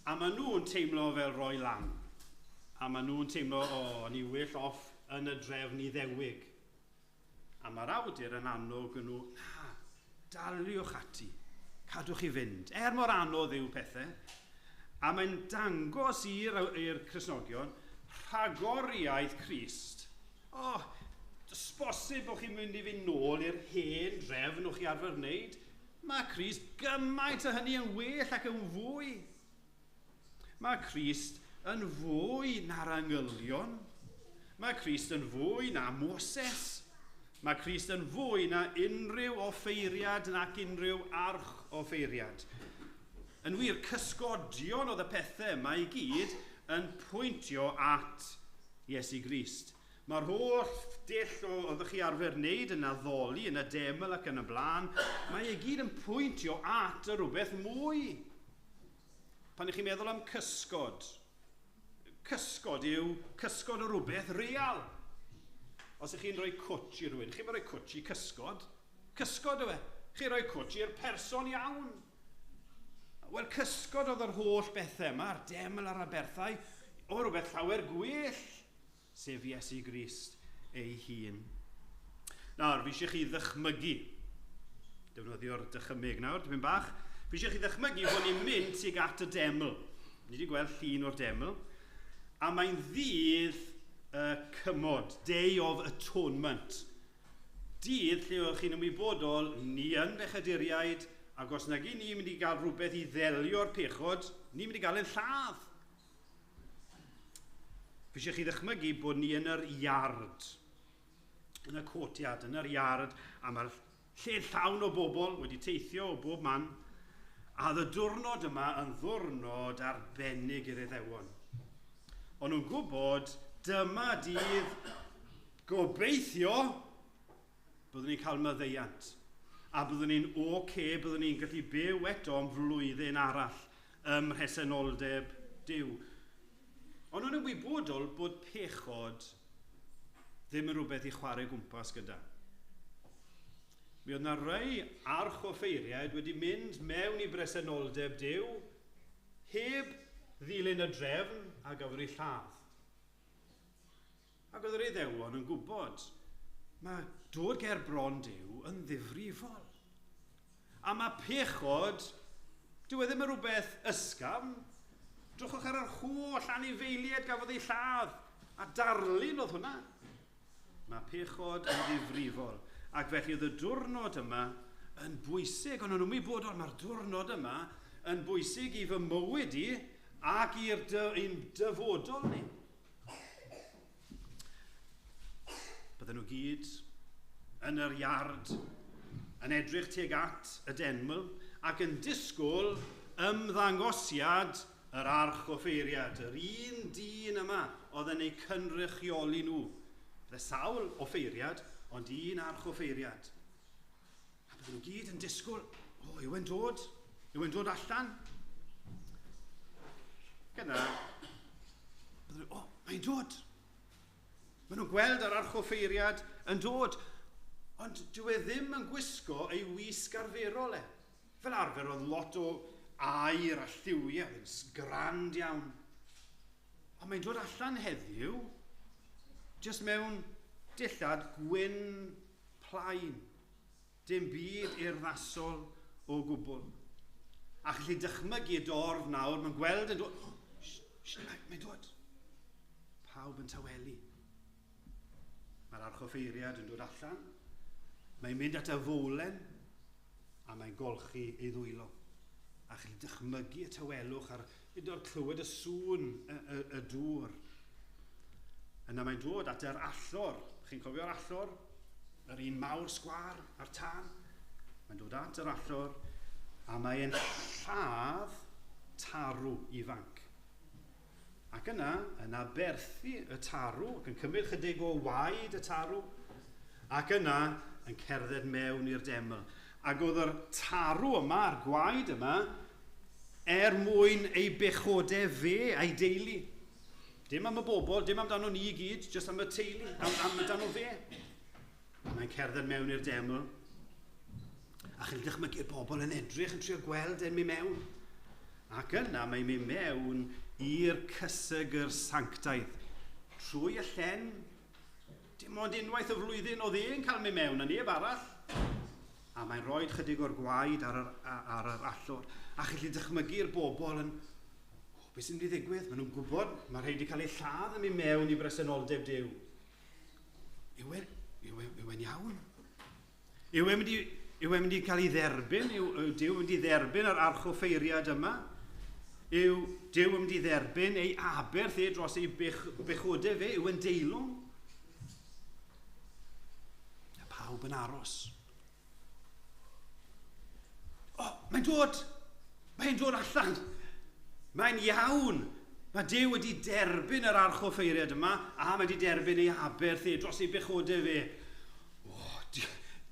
a maen nhw'n teimlo fel rhoi lan. A maen nhw'n teimlo, o, ni well off yn y drefn Iddewig. A mae'r awdur yn annog nhw, na, daliwch ati, cadwch i fynd. Er mor anodd yw pethau, a mae'n dangos i'r Cristnogion rhagoriaeth Crist. O, does bosib bod chi'n mynd i fynd nôl i'r hen drefn o'ch chi arfer wneud. Mae Crist gymaint o hynny yn well ac yn fwy. Mae Crist yn fwy na'r angylion. Mae Crist yn fwy na Moses. Mae Crist yn fwy na unrhyw offeiriad nac unrhyw arch offeiriad. Yn wir, cysgodion oedd y pethau yma i gyd yn pwyntio at Iesu Grist. Mae'r holl dull oeddech chi arfer wneud yn addoli, yn y deml ac yn y blaen, mae e gyd yn pwyntio at y rhywbeth mwy. Pan ych chi'n meddwl am cysgod, cysgod yw cysgod o rhywbeth real. Os ych chi'n rhoi cwtsh i rhywun, chi'n rhoi cwtsh i cysgod, cysgod yw e. Chi'n rhoi cwtsh i'r person iawn. Wel, cysgod oedd yr holl bethau yma, a'r deml a'r aberthau, o rhywbeth llawer gwell, sef Iesu Grist ei hun. Nawr, fi eisiau chi ddychmygu, defnyddio'r dychymyg nawr, dipyn bach, fi eisiau chi ddychmygu bod ni'n mynd tuag at y deml. Ni wedi gweld llun o'r deml, a mae'n ddydd y cymod, Day of Atonement. Dydd lle o'ch chi'n ymwybodol, ni yn bechaduriaid, ac os nag i ni'n mynd i gael rhywbeth i ddelio'r pechod, ni'n mynd i gael ein lladd. Fi eisiau chi ddychmygu bod ni yn yr iard, yn y cotiad, yn yr iard, a mae'r lle llawn o bobl wedi teithio o bob man, a oedd y diwrnod yma yn ddiwrnod arbennig i'r Iddewon. O'n nhw'n gwybod dyma dydd gobeithio byddwn ni'n cael maddeuant, a byddwn ni'n oce, byddwn ni'n gallu byw eto am flwyddyn arall ym mhresenoldeb Duw. Ond nhw'n ymwybodol bod pechod ddim yn rhywbeth i chwarae gwmpas gyda. Mi oedd yna rai archoffeiriaid wedi mynd mewn i bresenoldeb Duw heb ddilyn y drefn a gafodd ei lladd. Ac oedd yr Iddewon yn gwybod mae dod ger bron Duw yn ddifrifol. A mae pechod, dyw e ddim yn rhywbeth ysgafn. Drychwch ar yr holl anifeiliaid gafodd ei lladd, a darlun oedd hwnna. Mae pechod yn ddifrifol. Ac felly oedd y diwrnod yma yn bwysig, ond o'n ymwybodol mae'r diwrnod yma yn bwysig i fy mywyd i ac i'r dyfodol ni. Bydden nhw gyd yn yr iard, yn edrych tuag at y deml ac yn disgwyl ymddangosiad yr archoffeiriad, yr un dyn yma oedd yn eu cynrychioli nhw. Bydde sawl offeiriad, ond un archoffeiriad. A bydden nhw gyd yn disgwyl, o, yw e'n dod? Yw e'n dod allan? Gyna, bydden nhw, o, mae'n dod. Maen nhw'n gweld yr archoffeiriad yn dod, ond dyw e ddim yn gwisgo ei wisg arferol e. Fel arfer oedd lot o aur a lliwiau, oedd yn grand iawn. Ond mae'n dod allan heddiw, jyst mewn dillad gwyn plaen. Dim byd urddasol o gwbl. A chi'n dychmygu y dorf nawr, mae'n gweld yn dod, oh, mae'n dod. Pawb yn tawelu. Mae'r archoffeiriad yn dod allan. Mae'n mynd at y fowlen a mae'n golchi ei ddwylo. A chi'n dychmygu y tawelwch a'r hyd o'r clywed y sŵn y dŵr. Yna mae'n dod at yr allor. Chi'n cofio'r allor? Yr un mawr sgwâr a'r tân. Mae'n dod at yr allor a mae'n lladd tarw ifanc. Ac yna, yn aberthu y tarw, ac yn cymryd chydig o waed y tarw, ac yna yn cerdded mewn i'r deml. Ac oedd yr tarw yma, a'r gwaed yma, er mwyn ei bechodau fe a'i deulu. Dim am y bobl, dim amdano ni i gyd, jyst am y teulu, amdano fe. A mae'n cerdded mewn i'r deml. A chi'n dychmygu'r bobl yn edrych yn trio gweld e'n mynd mewn. Ac yna mae'n mynd mewn i'r cysegr sanctaidd. Trwy y llen, dim ond unwaith y flwyddyn oedd e'n cael mynd mewn, a neb arall. A mae'n rhoi chydig o'r gwaed ar yr allor. A chi'n gallu dychmygu'r bobl yn, oh, beth sy'n mynd i ddigwydd? Maen nhw'n gwybod, mae rhaid i cael ei lladd yn mynd mewn i bresenoldeb Duw. Yw e'n iawn? Yw e'n mynd i cael ei dderbyn? Yw Duw yn mynd i dderbyn yr archoffeiriad yma? Yw Duw yn mynd i dderbyn ei aberth e dros ei bechodau fe? Yw e'n deilwng? A pawb yn aros. O, mae'n dod! Mae'n dod allan! Mae'n iawn! Mae Duw wedi derbyn yr archoffeiriad yma a mae wedi derbyn ei aberth e dros ei bechodau fe. O,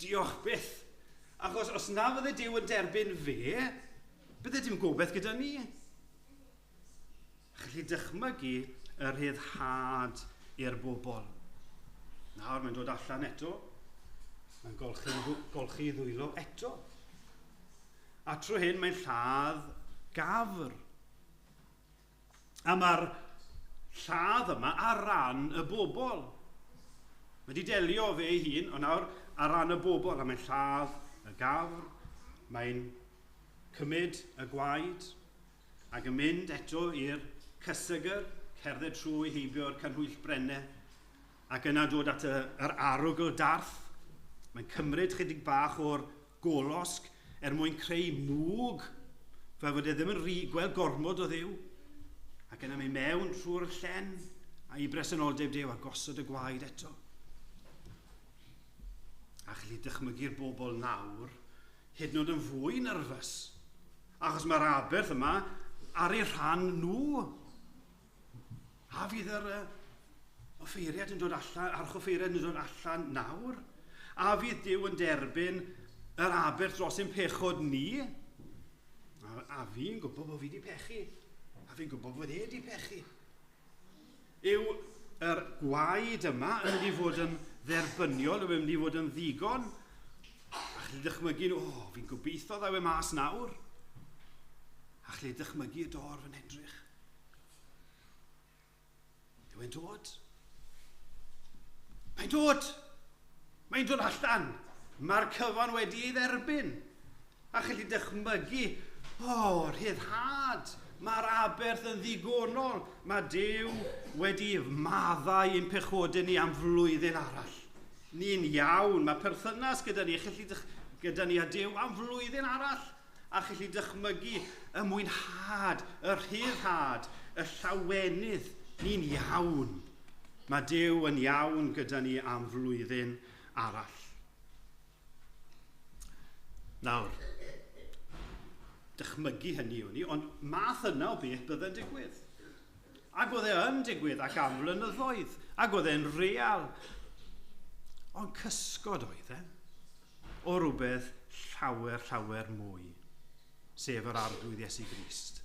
diolch byth! Achos os na fydde Duw yn derbyn fe, bydde dim gobaith gyda ni. Chi'n dychmygu y rhyddhad i'r bobl. Nawr mae'n dod allan eto. Mae'n golchi ddwylo eto. A trwy hyn mae'n lladd gafr. A mae'r lladd yma ar ran y bobl. Mae wedi delio fe ei hun, ond nawr ar ran y bobl, a mae'n lladd y gafr, mae'n cymryd y gwaed, ac yn mynd eto i'r cysegr, cerdded trwy heibio'r canhwyllbrennau, ac yna dod at yr arogl darth. Mae'n cymryd chydig bach o'r golosg er mwyn creu mwg, fel fod e ddim yn gweld gormod o Dduw. Ac yna mynd mewn trwy'r llen a'i bresenoldeb Duw a gosod y gwaed eto. A chi'n dychmygu'r bobl nawr, hyd yn oed yn fwy nerfus. Achos mae'r aberth yma ar eu rhan nhw. A fydd yr offeiriad yn dod allan, archoffeiriad yn dod allan nawr? A fydd Duw yn derbyn yr aberth dros ein pechod ni? A fi'n gwybod bod fi wedi pechu. A fi'n gwybod bod e wedi pechu. Yw yr gwaed yma yn mynd i fod yn dderbyniol, yw yn mynd i fod yn ddigon? A chi'n dychmygu, o, fi'n gobeithio ddaw e mas nawr. A chi'n dychmygu y dorf yn edrych. Yw e'n dod? Mae'n dod! Mae'n dod allan! Mae'r cyfan wedi ei dderbyn. A chi'n dychmygu, o, rhyddhad! Mae'r aberth yn ddigonol. Mae Duw wedi maddau ein pechodau ni am flwyddyn arall. Ni'n iawn, mae perthynas gyda ni, gyda ni a Duw am flwyddyn arall. A chi'n dychmygu y mwynhad, y rhyddhad, y llawenydd. Ni'n iawn. Mae Duw yn iawn gyda ni am flwyddyn arall. Nawr, dychmygu hynny o'n i, ond math yna o beth bydde'n digwydd. Ac oedd e yn digwydd ac am flynyddoedd, ac oedd e'n real. Ond cysgod oedd e o rhywbeth llawer, llawer mwy, sef yr Arglwydd Iesu Grist.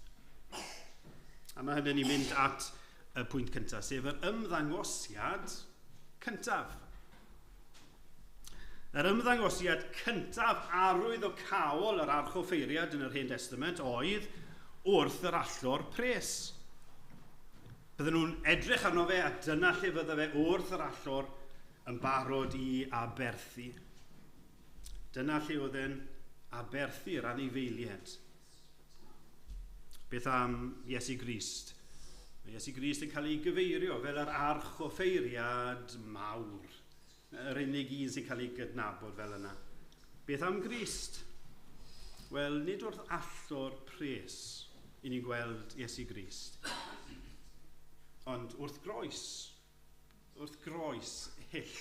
A mae hynny'n i mynd at y pwynt cyntaf, sef yr ymddangosiad cyntaf. Yr ymddangosiad cyntaf arwyddocaol yr archoffeiriad yn yr Hen Testament oedd wrth yr allor pres. Bydden nhw'n edrych arno fe a dyna lle fydde fe wrth yr allor yn barod i aberthu. Dyna lle oedd e'n aberthu'r anifeiliaid. Beth am Iesu Grist? Mae Iesu Grist yn cael ei gyfeirio fel yr archoffeiriad mawr. Yr unig un sy'n cael ei gydnabod fel yna. Beth am Grist? Wel, nid wrth allor pres i ni'n gweld Iesu Grist, ond wrth groes, wrth groes hyll,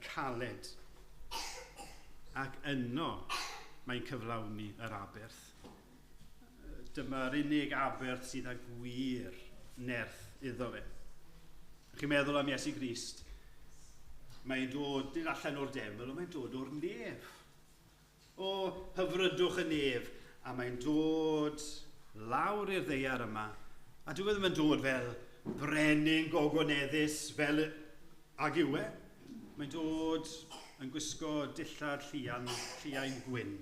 caled. Ac yno mae'n cyflawni yr aberth. Dyma'r unig aberth sydd â gwir nerth iddo fe. Chi'n meddwl am Iesu Grist, mae'n dod nid allan o'r deml, ond mae'n dod o'r nef. O hyfrydwch y nef, a mae'n dod lawr i'r ddaear yma. A dyw e ddim yn dod fel brenin gogoneddus, fel ag yw e. Mae'n dod yn gwisgo dillad llian, lliain gwyn,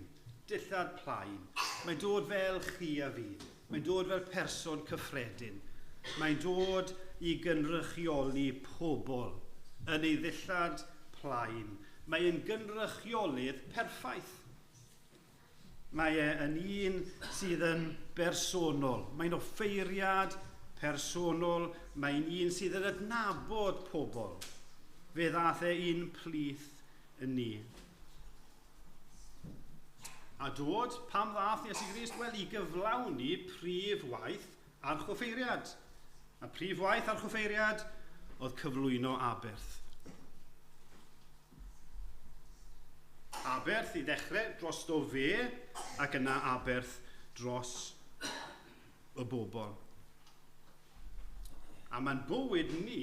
dillad plaen. Mae'n dod fel chi a fi. Mae'n dod fel person cyffredin. Mae'n dod i gynrychioli pobl yn ei ddillad plaen. Mae'n gynrychiolydd perffaith. Mae e yn un sydd yn bersonol. Mae'n offeiriad personol. Mae'n un sydd yn adnabod pobl. Fe ddath e un plith yn ni. A dod, pam ddath Iesu Grist? Wel, i gyflawni prif waith archoffeiriad. A prif waith archoffeiriad oedd cyflwyno aberth. Aberth i ddechrau drosto fe, ac yna aberth dros y bobl. A mae'n bywyd ni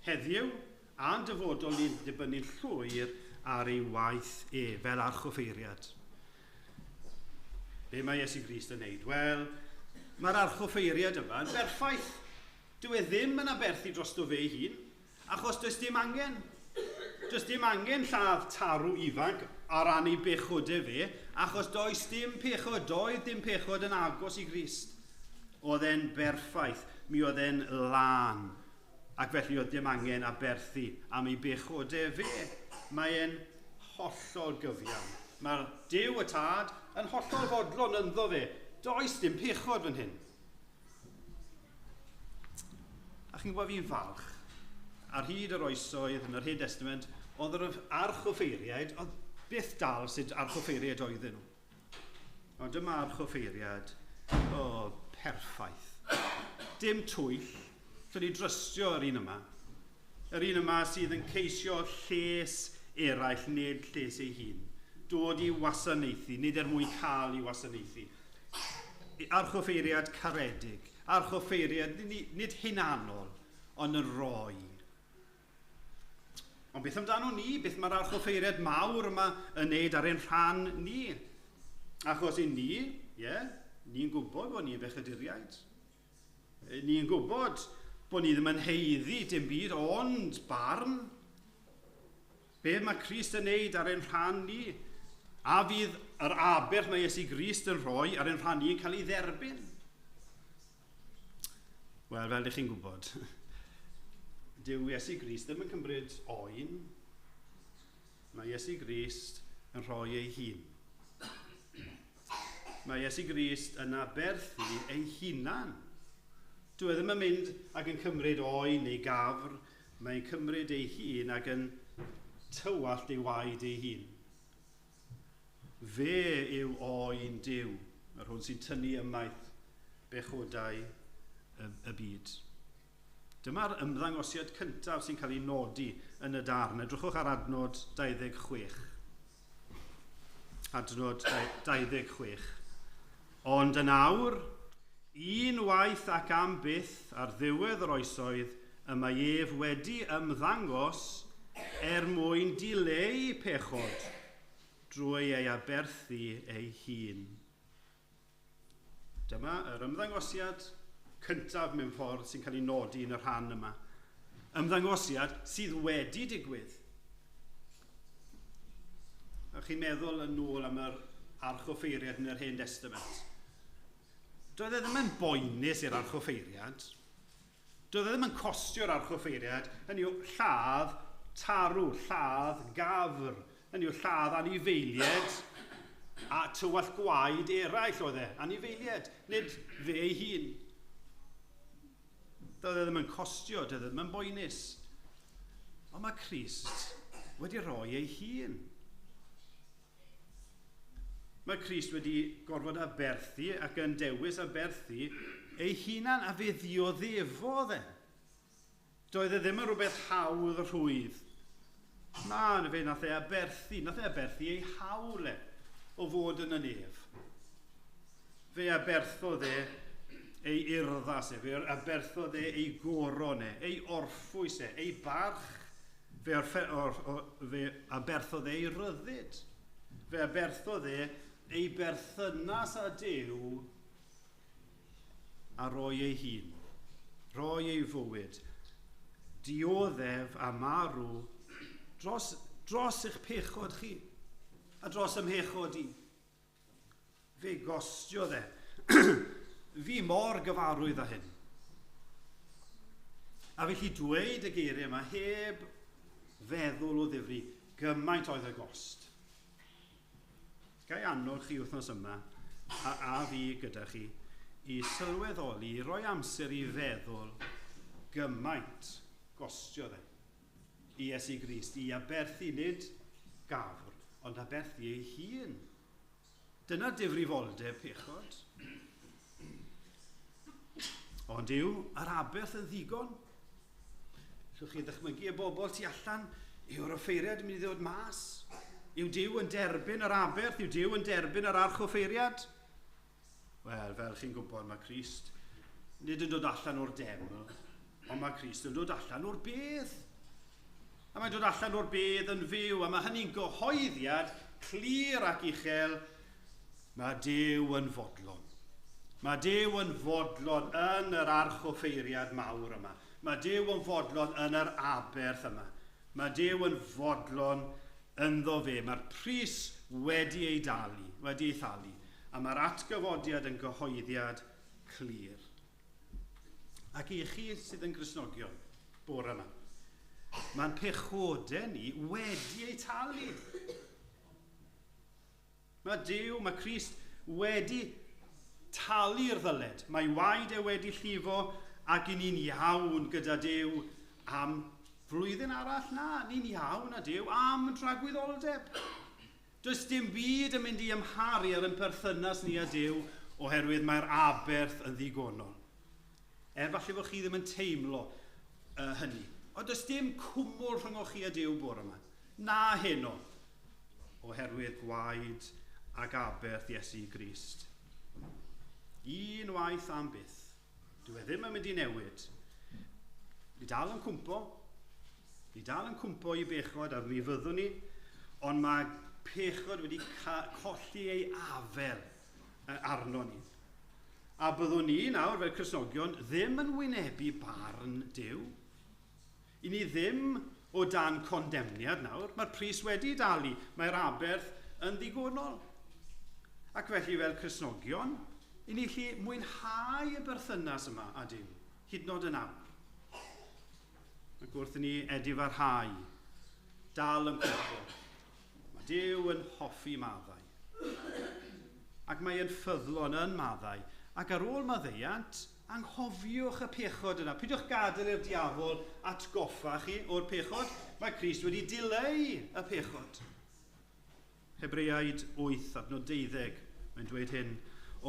heddiw a'n dyfodol ni'n dibynnu llwyr ar ei waith e, fel archoffeiriad. Be mae Iesu Grist yn neud? Wel, mae'r archoffeiriad yma yn berffaith. Dyw e ddim yn aberthu drosto fe ei hun, achos does dim angen. Does dim angen lladd tarw ifanc ar ran ei bechodau fe, achos does dim pechod, doedd dim pechod yn agos i Grist. Oedd e'n berffaith, mi oedd e'n lân, ac felly oedd dim angen aberthu am ei bechodau fe. Mae e'n hollol gyfiawn. Mae'r Duw y Tad yn hollol fodlon ynddo fe. Does dim pechod fan hyn. A chi'n gwybod, fi'n falch. Ar hyd yr oesoedd yn yr Hen Testament, oedd yr archoffeiriaid, oedd byth dal sut archoffeiriaid oedden nhw. Ond dyma archoffeiriad, o, perffaith. Dim twyll, allwn ni drystio yr un yma. Yr un yma sydd yn ceisio lles eraill, nid lles ei hun. Dod i wasanaethu, nid er mwyn cael ei wasanaethu. Archoffeiriad caredig, archoffeiriad nid hunanol, ond yn rhoi. Ond beth amdano ni? Beth mae'r archoffeiriad mawr yma yn neud ar ein rhan ni? Achos i ni, ie, ni'n gwybod bod ni'n bechaduriaid. Ni'n gwybod bod ni ddim yn haeddu dim byd ond barn. Be mae Crist yn neud ar ein rhan ni? A fydd yr aberth mae Iesu Grist yn rhoi ar ein rhan ni yn cael ei dderbyn? Wel, fel ydych chi'n gwybod, dyw Iesu Grist ddim yn cymryd oen. Mae Iesu Grist yn rhoi ei hun. Mae Iesu Grist yn aberthu ei hunan. Dyw e ddim yn mynd ac yn cymryd oen neu gafr, mae'n cymryd ei hun ac yn tywallt ei waed ei hun. Fe yw oen Duw, yr hwn sy'n tynnu ymaith bechodau y byd. Dyma'r ymddangosiad cyntaf sy'n cael ei nodi yn y darn. Edrychwch ar adnod 26. Adnod 26. Ond yn awr, un waith ac am byth ar ddiwedd yr oesoedd, y mae ef wedi ymddangos er mwyn dileu pechod drwy ei aberthu ei hun. Dyma yr ymddangosiad cyntaf mewn ffordd sy'n cael ei nodi yn y rhan yma. Ymddangosiad sydd wedi digwydd. A chi'n meddwl yn ôl am yr archoffeiriad yn yr Hen Testament. Doedd e ddim yn boenus i'r archoffeiriad. Doedd e ddim yn costio'r archoffeiriad, hynny yw lladd tarw, lladd gafr, hynny yw lladd anifeiliaid a tywallt gwaed eraill oedd e, anifeiliaid, nid fe ei hun. Doedd e ddim yn costio, doedd e ddim yn boenus. Ond mae Crist wedi rhoi ei hun. Mae Crist wedi gorfod aberthu ac yn dewis aberthu ei hunan a fe ddioddefodd e. Doedd e ddim yn rhywbeth hawdd rhwydd. Na, fe nath e aberthu ei hawl e o fod yn y nef. Fe aberthodd e ei urddas e, fe aberthodd e ei goron e, ei orffwys e, ei barch. Fe aberthodd e ei ryddid. Fe aberthodd e ei berthynas â Duw a roi ei hun, roi ei fywyd, dioddef a marw dros eich pechod chi a dros ym mhechod i. Fe gostiodd e. Fi mor gyfarwydd â hyn. A felly dweud y geiriau yma heb feddwl o ddifri gymaint oedd y gost. Ga i annog chi wythnos yma, a fi gyda chi, i sylweddoli, i roi amser i feddwl gymaint gostiodd e i Iesu Grist, i aberthu nid gafr, ond aberthu ei hun. Dyna difrifoldeb pechod. Ond yw yr aberth yn ddigon? Allwch chi ddychmygu y bobl tu allan? Yw'r offeiriad yn mynd i ddod mas? Yw Duw yn derbyn yr aberth? Yw Duw yn derbyn yr archoffeiriad? Wel, fel chi'n gwybod, mae Crist nid yn dod allan o'r deml, ond mae Crist yn dod allan o'r bedd. A mae'n dod allan o'r bedd yn fyw, a mae hynny'n gyhoeddiad clir ac uchel. Mae Duw yn fodlon. Mae Duw yn fodlon yn yr archoffeiriad mawr yma. Mae Duw yn fodlon yn yr aberth yma. Mae Duw yn fodlon ynddo fe. Mae'r pris wedi ei dalu, wedi ei thalu. A mae'r atgyfodiad yn gyhoeddiad clir. Ac i chi sydd yn Gristnogion, bore yma, mae'n pechodau ni wedi ei talu. Mae Duw, mae Crist wedi talu'r ddyled. Mae waed e wedi llifo ac i ni'n iawn gyda Duw am flwyddyn arall. Na, ni'n iawn â Duw am dragwyddoldeb. Does dim byd yn mynd i ymharu ar ein perthynas ni â Duw oherwydd mae'r aberth yn ddigonol. Er falle fod chi ddim yn teimlo hynny. Ond does dim cwmwl rhyngoch chi a Duw bore yma. Na heno. Oherwydd gwaed ac aberth Iesu Grist. Un waith am byth. Dyw e ddim yn mynd i newid. Ni dal yn cwmpo. Ni dal yn cwmpo i bechod a mi fyddwn ni. Ond mae pechod wedi colli ei afel arno ni. A byddwn ni nawr fel Cristnogion ddim yn wynebu barn Duw. I ni ddim o dan condemniad nawr. Mae'r pris wedi dalu. Mae'r aberth yn ddigonol. Ac felly fel Cristnogion, i ni allu mwynhau y berthynas yma â Duw, hyd yn oed yn awr. Ac wrth i ni edifarhau, dal yn cwmpo, mae Duw yn hoffi maddau. Ac mae e'n ffyddlon yn maddau. Ac ar ôl maddeuant, anghofiwch y pechod yna. Peidiwch gadael i'r diafol atgoffa chi o'r pechod. Mae Crist wedi dileu y pechod. Hebreaid 8, adnod 12, mae'n dweud hyn.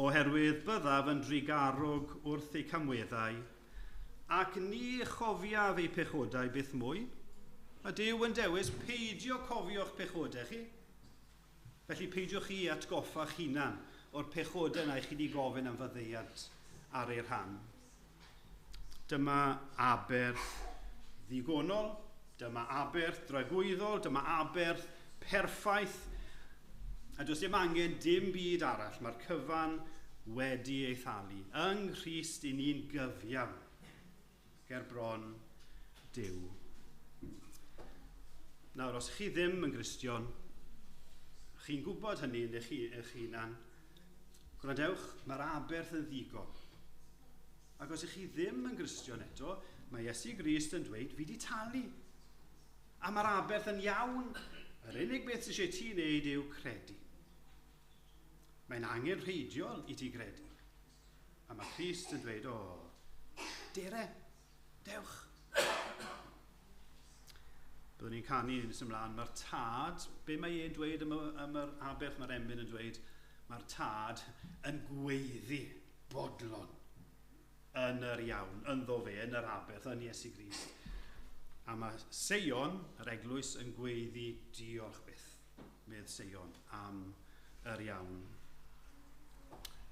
Oherwydd byddaf yn drugarog wrth eu camweddau, ac ni chofiaf eu pechodau byth mwy. Mae Duw yn dewis peidio cofio'ch pechodau chi. Felly peidiwch chi atgoffa'ch hunan o'r pechodau yna i chi wedi gofyn am faddeuant ar ei rhan. Dyma aberth ddigonol, dyma aberth dragwyddol, dyma aberth perffaith. A does dim angen dim byd arall, mae'r cyfan wedi ei thalu. Yng Nghrist i ni'n gyfiawn ger bron Duw. Nawr, os chi ddim yn Gristion, chi'n gwybod hynny yn eich hunan, gwrandewch, mae'r aberth yn ddigon. Ac os ych chi ddim yn Gristion eto, mae Iesu Grist yn dweud, fi wedi talu. A mae'r aberth yn iawn. Yr unig beth sydd eisiau ti wneud yw credu. Mae'n angenrheidiol i ti gredu. A mae Crist yn dweud, o, dere, dewch. Byddwn ni'n canu nes ymlaen, mae'r tad, be mae e'n dweud am yr aberth, mae'r emyn yn dweud, mae'r tad yn gweiddi bodlon yn yr iawn, ynddo fe, yn yr aberth, yn Iesu Grist. A mae Seion, yr eglwys, yn gweiddi diolch byth, medd Seion, am yr iawn.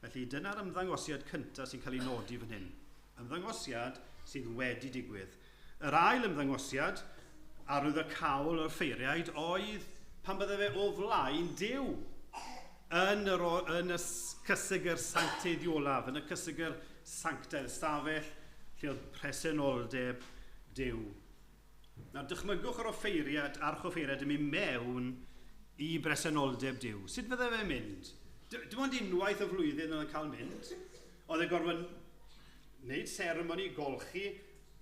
Felly dyna'r ymddangosiad cyntaf sy'n cael ei nodi fan hyn. Ymddangosiad sydd wedi digwydd. Yr ail ymddangosiad arwyddocaol o'r ffeiriaid oedd pan bydde fe o flaen Duw yn y cysegr sancteiddiolaf, yn y cysegr sanctaidd, stafell lle oedd presenoldeb Duw. Nawr, dychmygwch yr offeiriad, archoffeiriad yn mynd mewn i bresenoldeb Duw. Sut fydde fe'n mynd? Dim ond unwaith y flwyddyn oedd yn cael mynd. Oedd e'n gorfod wneud seremoni, golchi,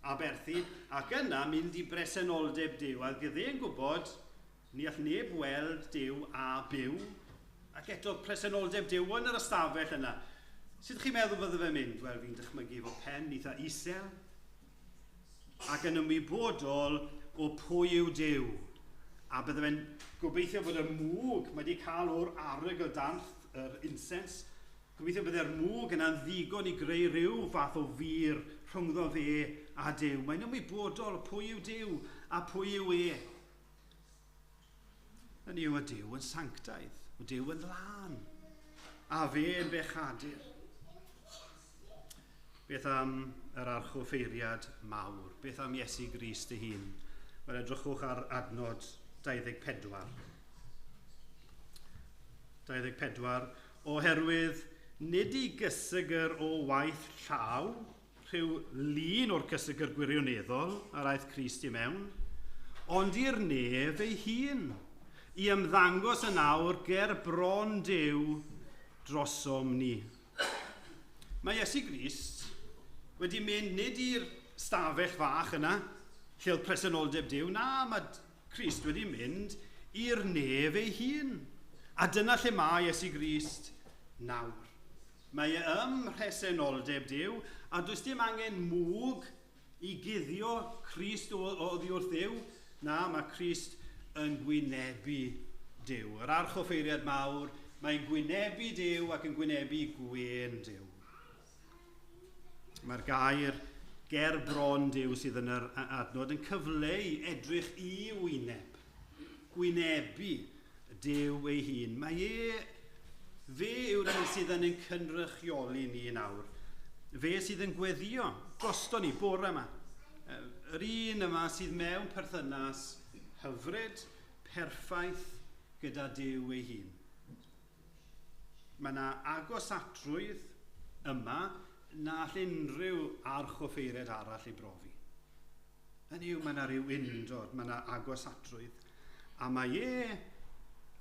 aberthu, ac yna mynd i bresenoldeb Duw. A oedd e'n gwybod, ni all neb weld Duw a byw, ac eto presenoldeb Duw yn yr ystafell yna. Sut chi'n meddwl fydde fe'n mynd? Wel, fi'n dychmygu fo pen eitha isel, ac yn ymwybodol o pwy yw Duw. A bydde fe'n gobeithio bod y mwg mae wedi cael o'r arogl o danth, yr incense, gobeithio bydde'r mwg yna'n ddigon i greu rhyw fath o fur rhyngddo fe a Duw. Mae'n ymwybodol pwy yw Duw a pwy yw e. Hynny yw, y Duw yn sanctaidd, y Duw yn lân, a fe yn bechadur. Beth am yr archoffeiriad mawr? Beth am Iesu Grist ei hun? Wel, edrychwch ar adnod 24. 24. Oherwydd nid i gysegr o waith llaw, rhyw lun o'r cysegr gwirioneddol yr aeth Crist i mewn, ond i'r nef ei hun, i ymddangos yn awr ger bron Duw drosom ni. Mae Iesu Grist wedi mynd nid i'r stafell fach yna, lle oedd presenoldeb Duw, na, mae Crist wedi mynd i'r nef ei hun. A dyna lle mae Iesu Grist nawr. Mae e ym mhresenoldeb Duw, a does dim angen mwg i guddio Crist oddi wrth Dduw. Na, mae Crist yn gwynebu Duw. Yr archoffeiriad mawr, mae'n gwynebu Duw ac yn gwynebu gwên Duw. Mae'r gair ger bron Duw sydd yn yr adnod yn cyfleu edrych i wyneb. Gwynebu Duw ei hun. Mae e, fe yw'r un sydd yn ein cynrychioli ni nawr. Fe sydd yn gweddio drosto ni bore yma. Yr un yma sydd mewn perthynas hyfryd, perffaith gyda Duw ei hun. Mae yna agosatrwydd yma na all unrhyw archoffeiriad arall ei brofi. Hynny yw, mae yna rhyw undod, mae yna agosatrwydd. A mae e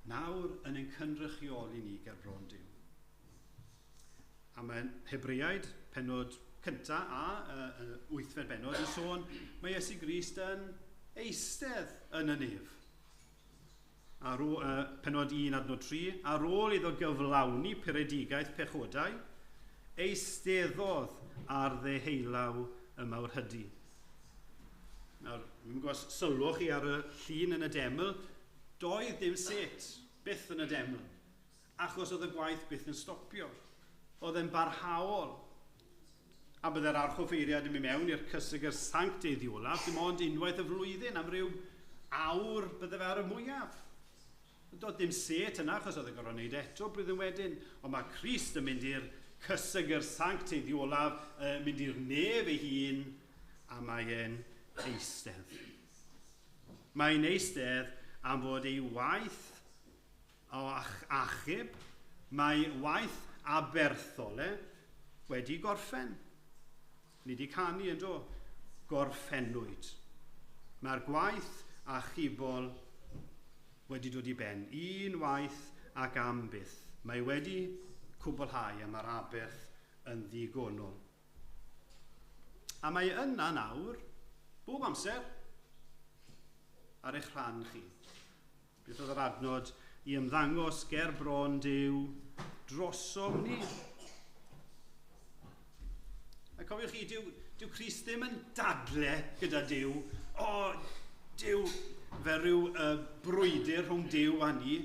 nawr yn ein cynrychioli ni ger bron Duw. A mae Hebreaid, pennod cynta a wythfed bennod, yn sôn mae Iesu Grist yn eistedd yn y nef. Ar ôl, pennod 1 adnod 3, ar ôl iddo gyflawni puredigaeth pechodau, eisteddodd ar ddeheullaw y mawrhydi. Nawr, fi'n gwybod, sylwch chi ar y llun yn y deml, doedd dim set byth yn y deml, achos oedd y gwaith byth yn stopio. Oedd e'n barhaol. A bydde'r archoffeiriad yn mynd mewn i'r cysegr sancteiddiolaf, dim ond unwaith y flwyddyn am ryw awr bydde fe ar y mwyaf. Doedd dim set yna, achos oedd e'n gorfod wneud eto blwyddyn wedyn, ond mae Crist yn mynd i'r cysegr sancteiddiolaf, mynd i'r nef ei hun, a mae e'n eistedd. Mae'n eistedd am fod ei waith o achub, mae waith aberthol e wedi gorffen. Ni wedi canu yn do, gorffennwyd. Mae'r gwaith achubol wedi dod i ben, un waith ac am byth. Mae wedi cwblhau a mae'r aberth yn ddigonol. A mae yna nawr, bob amser, ar eich rhan chi. Beth oedd yr adnod i ymddangos ger bron Duw drosom ni. A cofiwch chi, dyw Crist ddim yn dadle gyda Duw. O, Duw, fel rhyw brwydr rhwng Duw a ni.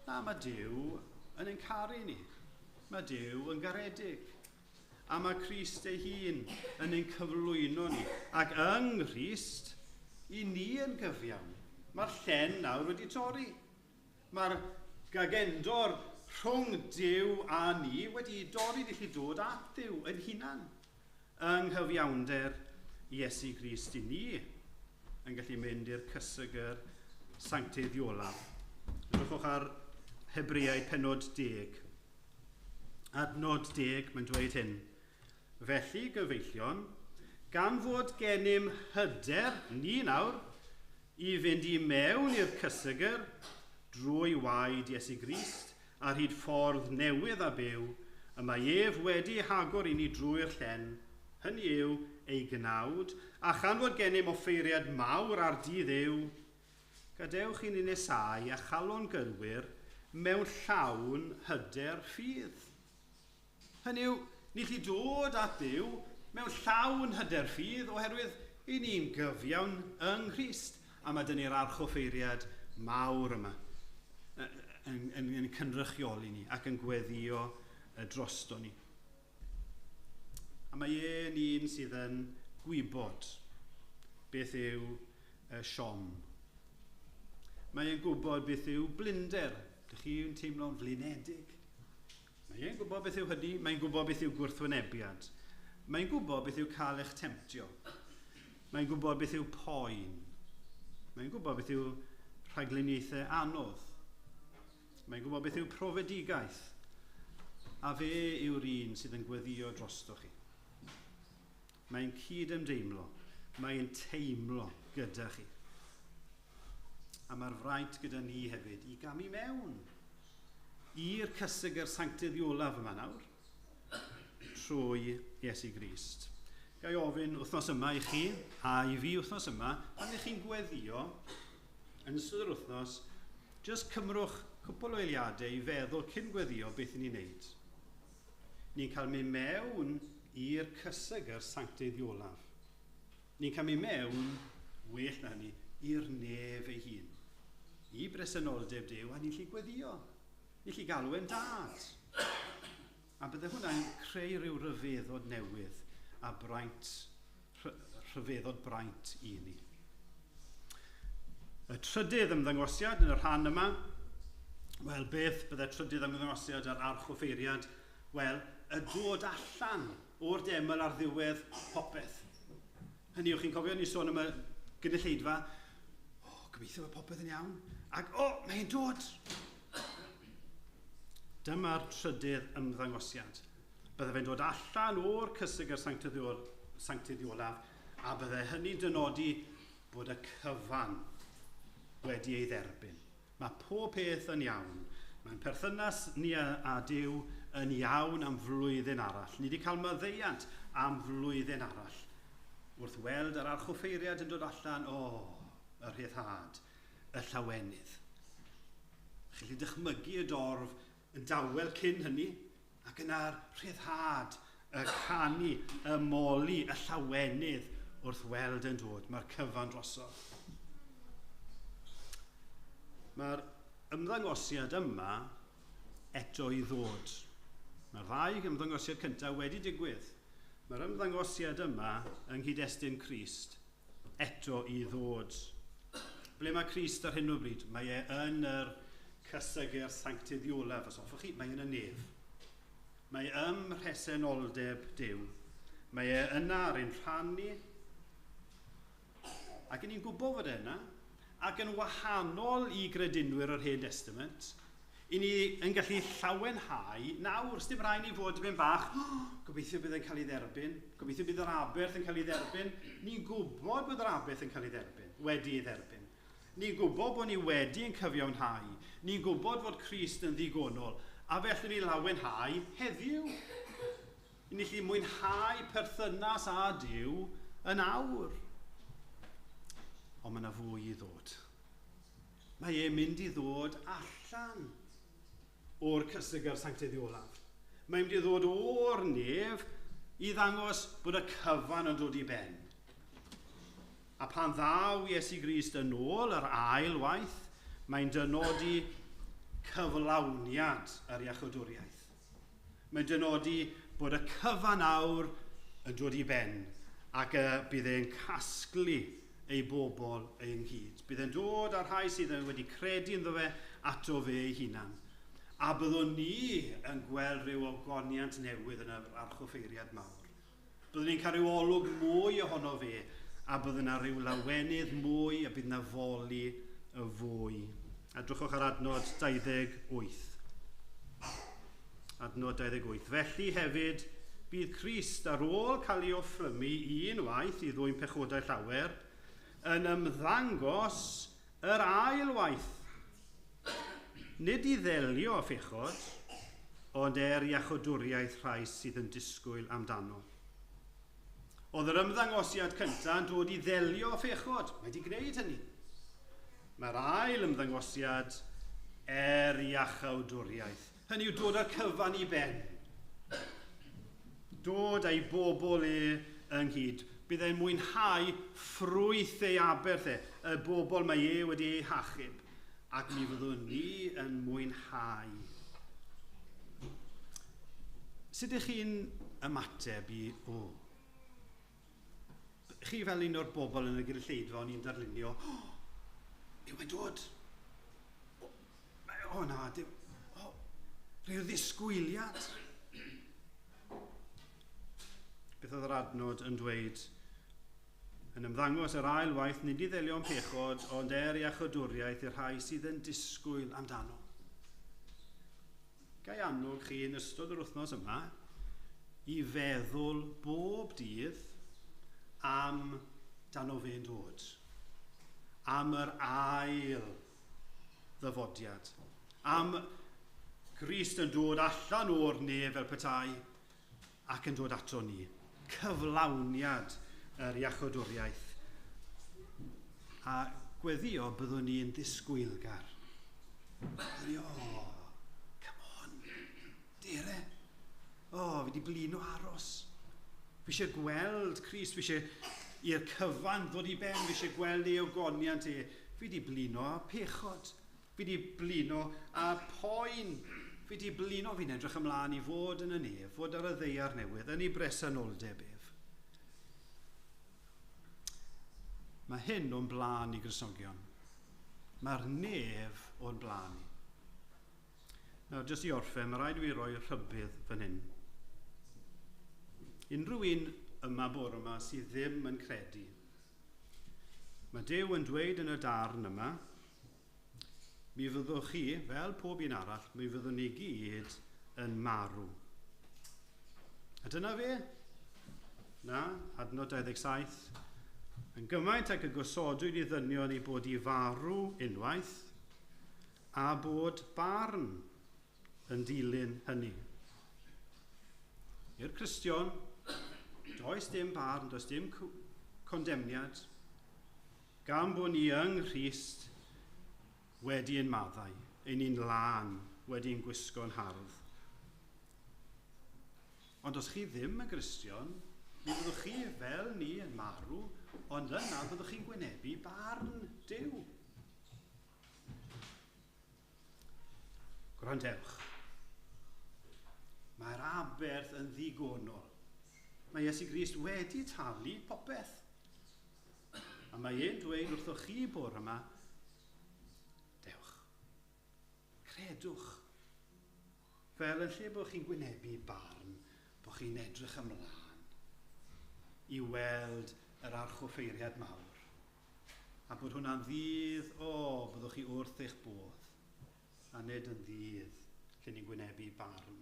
Na, mae Duw yn ein caru ni. Mae Duw yn garedig. A mae Crist ei hun yn ein cyflwyno ni. Ac yng Nghrist, i ni yn gyfiawn. Mae'r llen nawr wedi torri. Mae'r gagendor rhwng Duw a ni wedi dorri, ni allu dod at Dduw yn hunan. Yng nghyfiawnder Iesu Grist i ni yn gallu mynd i'r cysegr sancteiddiolaf. Edrychwch ar Hebreaid pennod 10. Adnod 10, mae'n dweud hyn. Felly, gyfeillion, gan fod gennym hyder ni nawr i fynd i mewn i'r cysegr drwy waed Iesu Grist ar hyd ffordd newydd a byw, y mae ef wedi hagor i ni drwy'r llen, hynny yw ei gnawd, a chan fod gennym offeiriad mawr ar dŷ Dduw, gadewch i ni nesáu a chalon gywir mewn llawn hyder ffydd. Hynny yw, ni allu dod at Dduw mewn llawn hyder ffydd oherwydd i ni'n gyfiawn yng Nghrist. A mae dyn ni'r archoffeiriad mawr yma yn cynrychioli ni ac yn gweddio drosto ni. A mae e'n un sydd yn gwybod beth yw siom. Mae e'n gwybod beth yw blinder. Dych chi'n teimlo'n flinedig? Mae e'n gwybod beth yw hynny. Mae'n gwybod beth yw gwrthwynebiad. Mae'n gwybod beth yw cael eich temtio. Mae'n gwybod beth yw poen. Mae'n gwybod beth yw rhagluniaethau anodd. Mae'n gwybod beth yw profedigaeth. A fe yw'r un sydd yn gweddio drosto chi. Mae'n cyd-ymdeimlo. Mae'n teimlo gyda chi. A mae'r fraint gyda ni hefyd i gamu mewn i'r cysegr sancteiddiolaf yma nawr trwy Iesu Grist. Ga i ofyn wythnos yma i chi a i fi wythnos yma, pan ych chi'n gweddio yn ystod yr wythnos, jyst cymrwch cwpl o eiliadau i feddwl cyn gweddio beth ni'n neud. Ni'n cael mynd mewn i'r cysegr sancteiddiolaf. Ni'n cael mynd mewn, well na hynny, i'r nef ei hun. I bresenoldeb Duw, a ni'n gallu gweddio. Ni'n gallu galw e'n dad. A bydde hwnna'n creu rhyw ryfeddod newydd a braint, rhyfeddod braint i ni. Y trydydd ymddangosiad yn y rhan yma, wel, beth bydde trydydd ymddangosiad ar archoffeiriad? Wel, y dod allan o'r deml ar ddiwedd popeth. Hynny yw, chi'n cofio ni sôn am y gynulleidfa, o, gobeithio bod popeth yn iawn, ac o, mae'n dod! Dyma'r trydydd ymddangosiad. Bydde fe'n dod allan o'r cysegr sancteiddiolaf, a bydde hynny'n dynodi bod y cyfan wedi ei dderbyn. Mae pob peth yn iawn. Mae'n perthynas ni a Duw yn iawn am flwyddyn arall. Ni wedi cael maddeuant am flwyddyn arall. Wrth weld yr archoffeiriad yn dod allan, o, y rhyddhad, y llawenydd. Chi'n gallu dychmygu y dorf yn dawel cyn hynny, ac yna'r rhyddhad, y canu, y moli, y llawenydd wrth weld yn dod. Mae'r cyfan drosodd. Mae'r ymddangosiad yma eto i ddod. Mae'r ddau ymddangosiad cyntaf wedi digwydd. Mae'r ymddangosiad yma yng nghyd-destun Crist eto i ddod. Ble mae Crist ar hyn o bryd? Mae e yn yr cysegr sancteiddiolaf, os hoffech chi, mae yn y nef. Mae ym mhresenoldeb Duw. Mae e yna ar ein rhan ni. Ac ni'n gwybod fod e yna, ac yn wahanol i gredinwyr o'r Hen Testament, i ni yn gallu llawenhau nawr, sdim rhaid ni fod yn bach, oh, gobeithio bydd e'n cael ei dderbyn, gobeithio bydd yr aberth yn cael ei dderbyn. Ni'n gwybod bod yr aberth yn cael ei dderbyn, wedi ei dderbyn. Ni'n gwybod bod ni wedi yn cyfiawnhau. Ni'n gwybod fod Crist yn ddigonol, a felly ni lawenhau heddiw. Ni'n gallu mwynhau perthynas â Duw yn awr. Ond mae yna fwy i ddod. Mae e'n mynd i ddod allan o'r cysegr sanctaidd olaf. Mae'n mynd i ddod o'r nef i ddangos bod y cyfan yn dod i ben. A pan ddaw Iesu Grist yn ôl yr ail waith, mae'n dynodi cyflawniad yr iachawdwriaeth. Mae'n dynodi bod y cyfan awr yn dod i ben ac y bydd e'n casglu ei bobl ei ynghyd. Bydd e'n dod â'r rhai sydd wedi credu ynddo fe ato fe ei hunan. A byddwn ni yn gweld rhyw ogoniant newydd yn yr archoffeiriad mawr. Byddwn ni'n cael rhyw olwg mwy ohono fe a byddwn yna rhyw lawenydd mwy a bydd yna foli y fwy. Edrychwch ar adnod 28. Adnod 28. Felly hefyd, bydd Crist ar ôl cael ei offrymu un waith i ddwyn pechodau llawer, yn ymddangos yr ail waith. Nid i ddelio â phechod, ond er iachawdwriaeth rhai sydd yn disgwyl amdano. Oedd yr ymddangosiad cyntaf yn dod i ddelio â phechod. Mae wedi gwneud hynny. Mae'r ail ymddangosiad er iachawdwriaeth. Hynny yw dod â'r cyfan i ben. Dod â'i bobl e ynghyd. Bydd e'n mwynhau ffrwyth ei aberth e, y bobl mae e wedi ei hachub. Ac mi fyddwn ni yn mwynhau. Sut ydych chi'n ymateb i o? Chi fel un o'r bobl yn y gynulleidfa o'n i'n darlunio, oh, yw e'n dod? O na, dim, o, rhyw ddisgwyliad. Beth oedd yr adnod yn dweud? Yn ymddangos yr ail waith, nid i ddelio am pechod, ond er iachawdwriaeth i'r rhai sydd yn disgwyl amdano. Ga i annog chi yn ystod yr wythnos yma i feddwl bob dydd am dano fe'n dod. Am yr ail ddyfodiad. Am Grist yn dod allan o'r nef fel petai ac yn dod ato ni. Cyflawniad yr iachawdwriaeth. A gweddio byddwn ni'n ddisgwylgar. Byddwn ni, oh, come on, dere. O, fi wedi blino aros. Fi eisiau gweld Crist, fi eisiau i'r cyfan ddod i ben, fi eisiau gweld ei ogoniant e. Fi wedi blino a pechod. Fi wedi blino a poen. Fi wedi blino, fi'n edrych ymlaen i fod yn y nef, fod ar y ddaear newydd, yn ei bresenoldeb ef. Mae hyn o'n blaen i Gristnogion. Mae'r nef o'n blaen i. Nawr, jyst i orffen, mae rhaid i fi roi rhybudd fan hyn. Unrhyw un yma bore yma sydd ddim yn credu. Mae Duw yn dweud yn y darn yma, mi fyddwch chi, fel pob un arall, mi fyddwn ni gyd yn marw. A dyna fe? Na, adnod 27. Yn gymaint ag y gosodwyd i ddynion i bod i farw unwaith, a bod barn yn dilyn hynny. I'r Cristion, does dim barn, does dim condemniad, gan bod ni yng Nghrist wedi ein maddau, ein ni'n lân, wedi ein gwisgo'n hardd. Ond os chi ddim yn Gristion, mi fyddwch chi fel ni yn marw, ond yna byddwch chi'n gwynebu barn Duw. Gwrandewch. Mae'r aberth yn ddigonol. Mae Iesu Grist wedi talu popeth. A mae e'n dweud wrthoch chi bore yma, dewch, credwch. Fel yn lle bod chi'n gwynebu barn, bod chi'n edrych ymlaen i weld yr archoffeiriad mawr. A bod hwnna'n ddydd, o, byddwch chi wrth eich bodd, a nid yn ddydd lle ni'n gwynebu barn.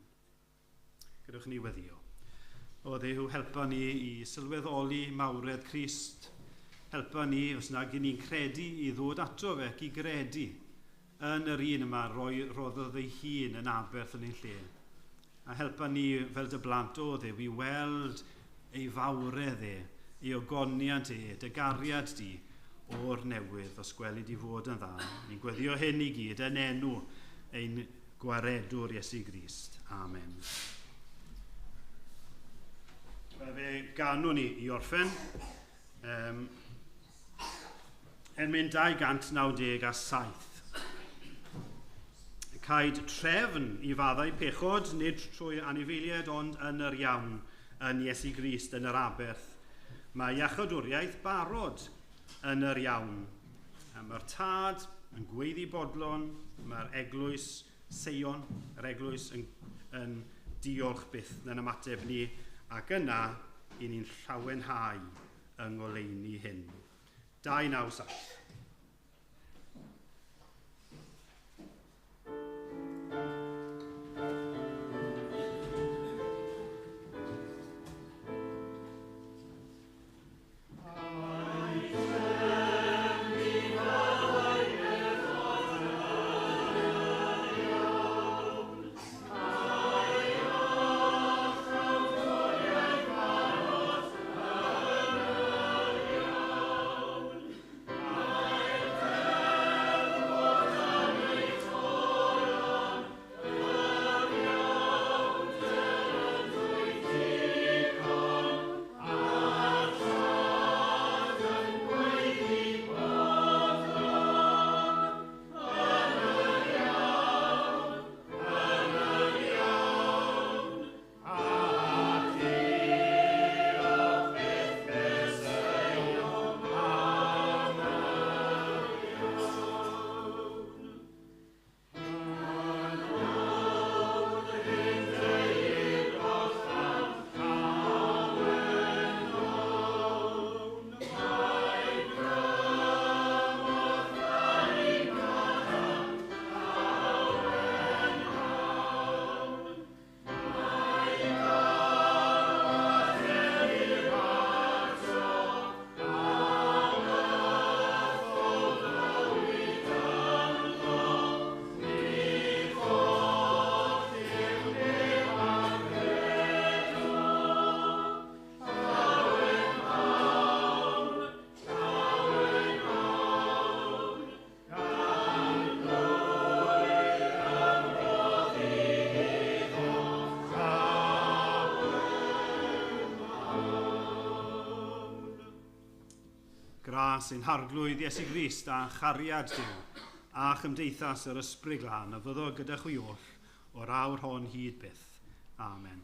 Gadewch ni weddio. O Dduw, helpa ni i sylweddoli mawredd Crist. Helpa ni, os nag ni'n credu, i ddod ato fe ac i gredu yn yr un yma roddodd ei hun yn aberth yn ein lle. A helpa ni fel dy blant, o Dduw, i weld ei fawredd e, ei ogoniant e, dy gariad di o'r newydd, os gweli di fod yn dda. Ni'n gweddio hyn i gyd yn enw ein Gwaredwr Iesu Grist. Amen. Fe ganwn ni i orffen. Emyn 297. Caed trefn i faddau pechod, nid trwy anifeiliaid, ond yn yr iawn, yn Iesu Grist, yn yr aberth. Mae iachawdwriaeth barod yn yr iawn. A mae'r tad yn gweiddi bodlon, mae'r eglwys Seion, yr eglwys yn diolch byth yn ymateb ni, ac yna i ni'n llawenhau yng ngoleuni hyn. 297. Gras ein harglwydd Iesu Grist a chariad Duw a chymdeithas yr Ysbryd Glân a fyddo gyda chwi oll o'r awr hon hyd byth. Amen.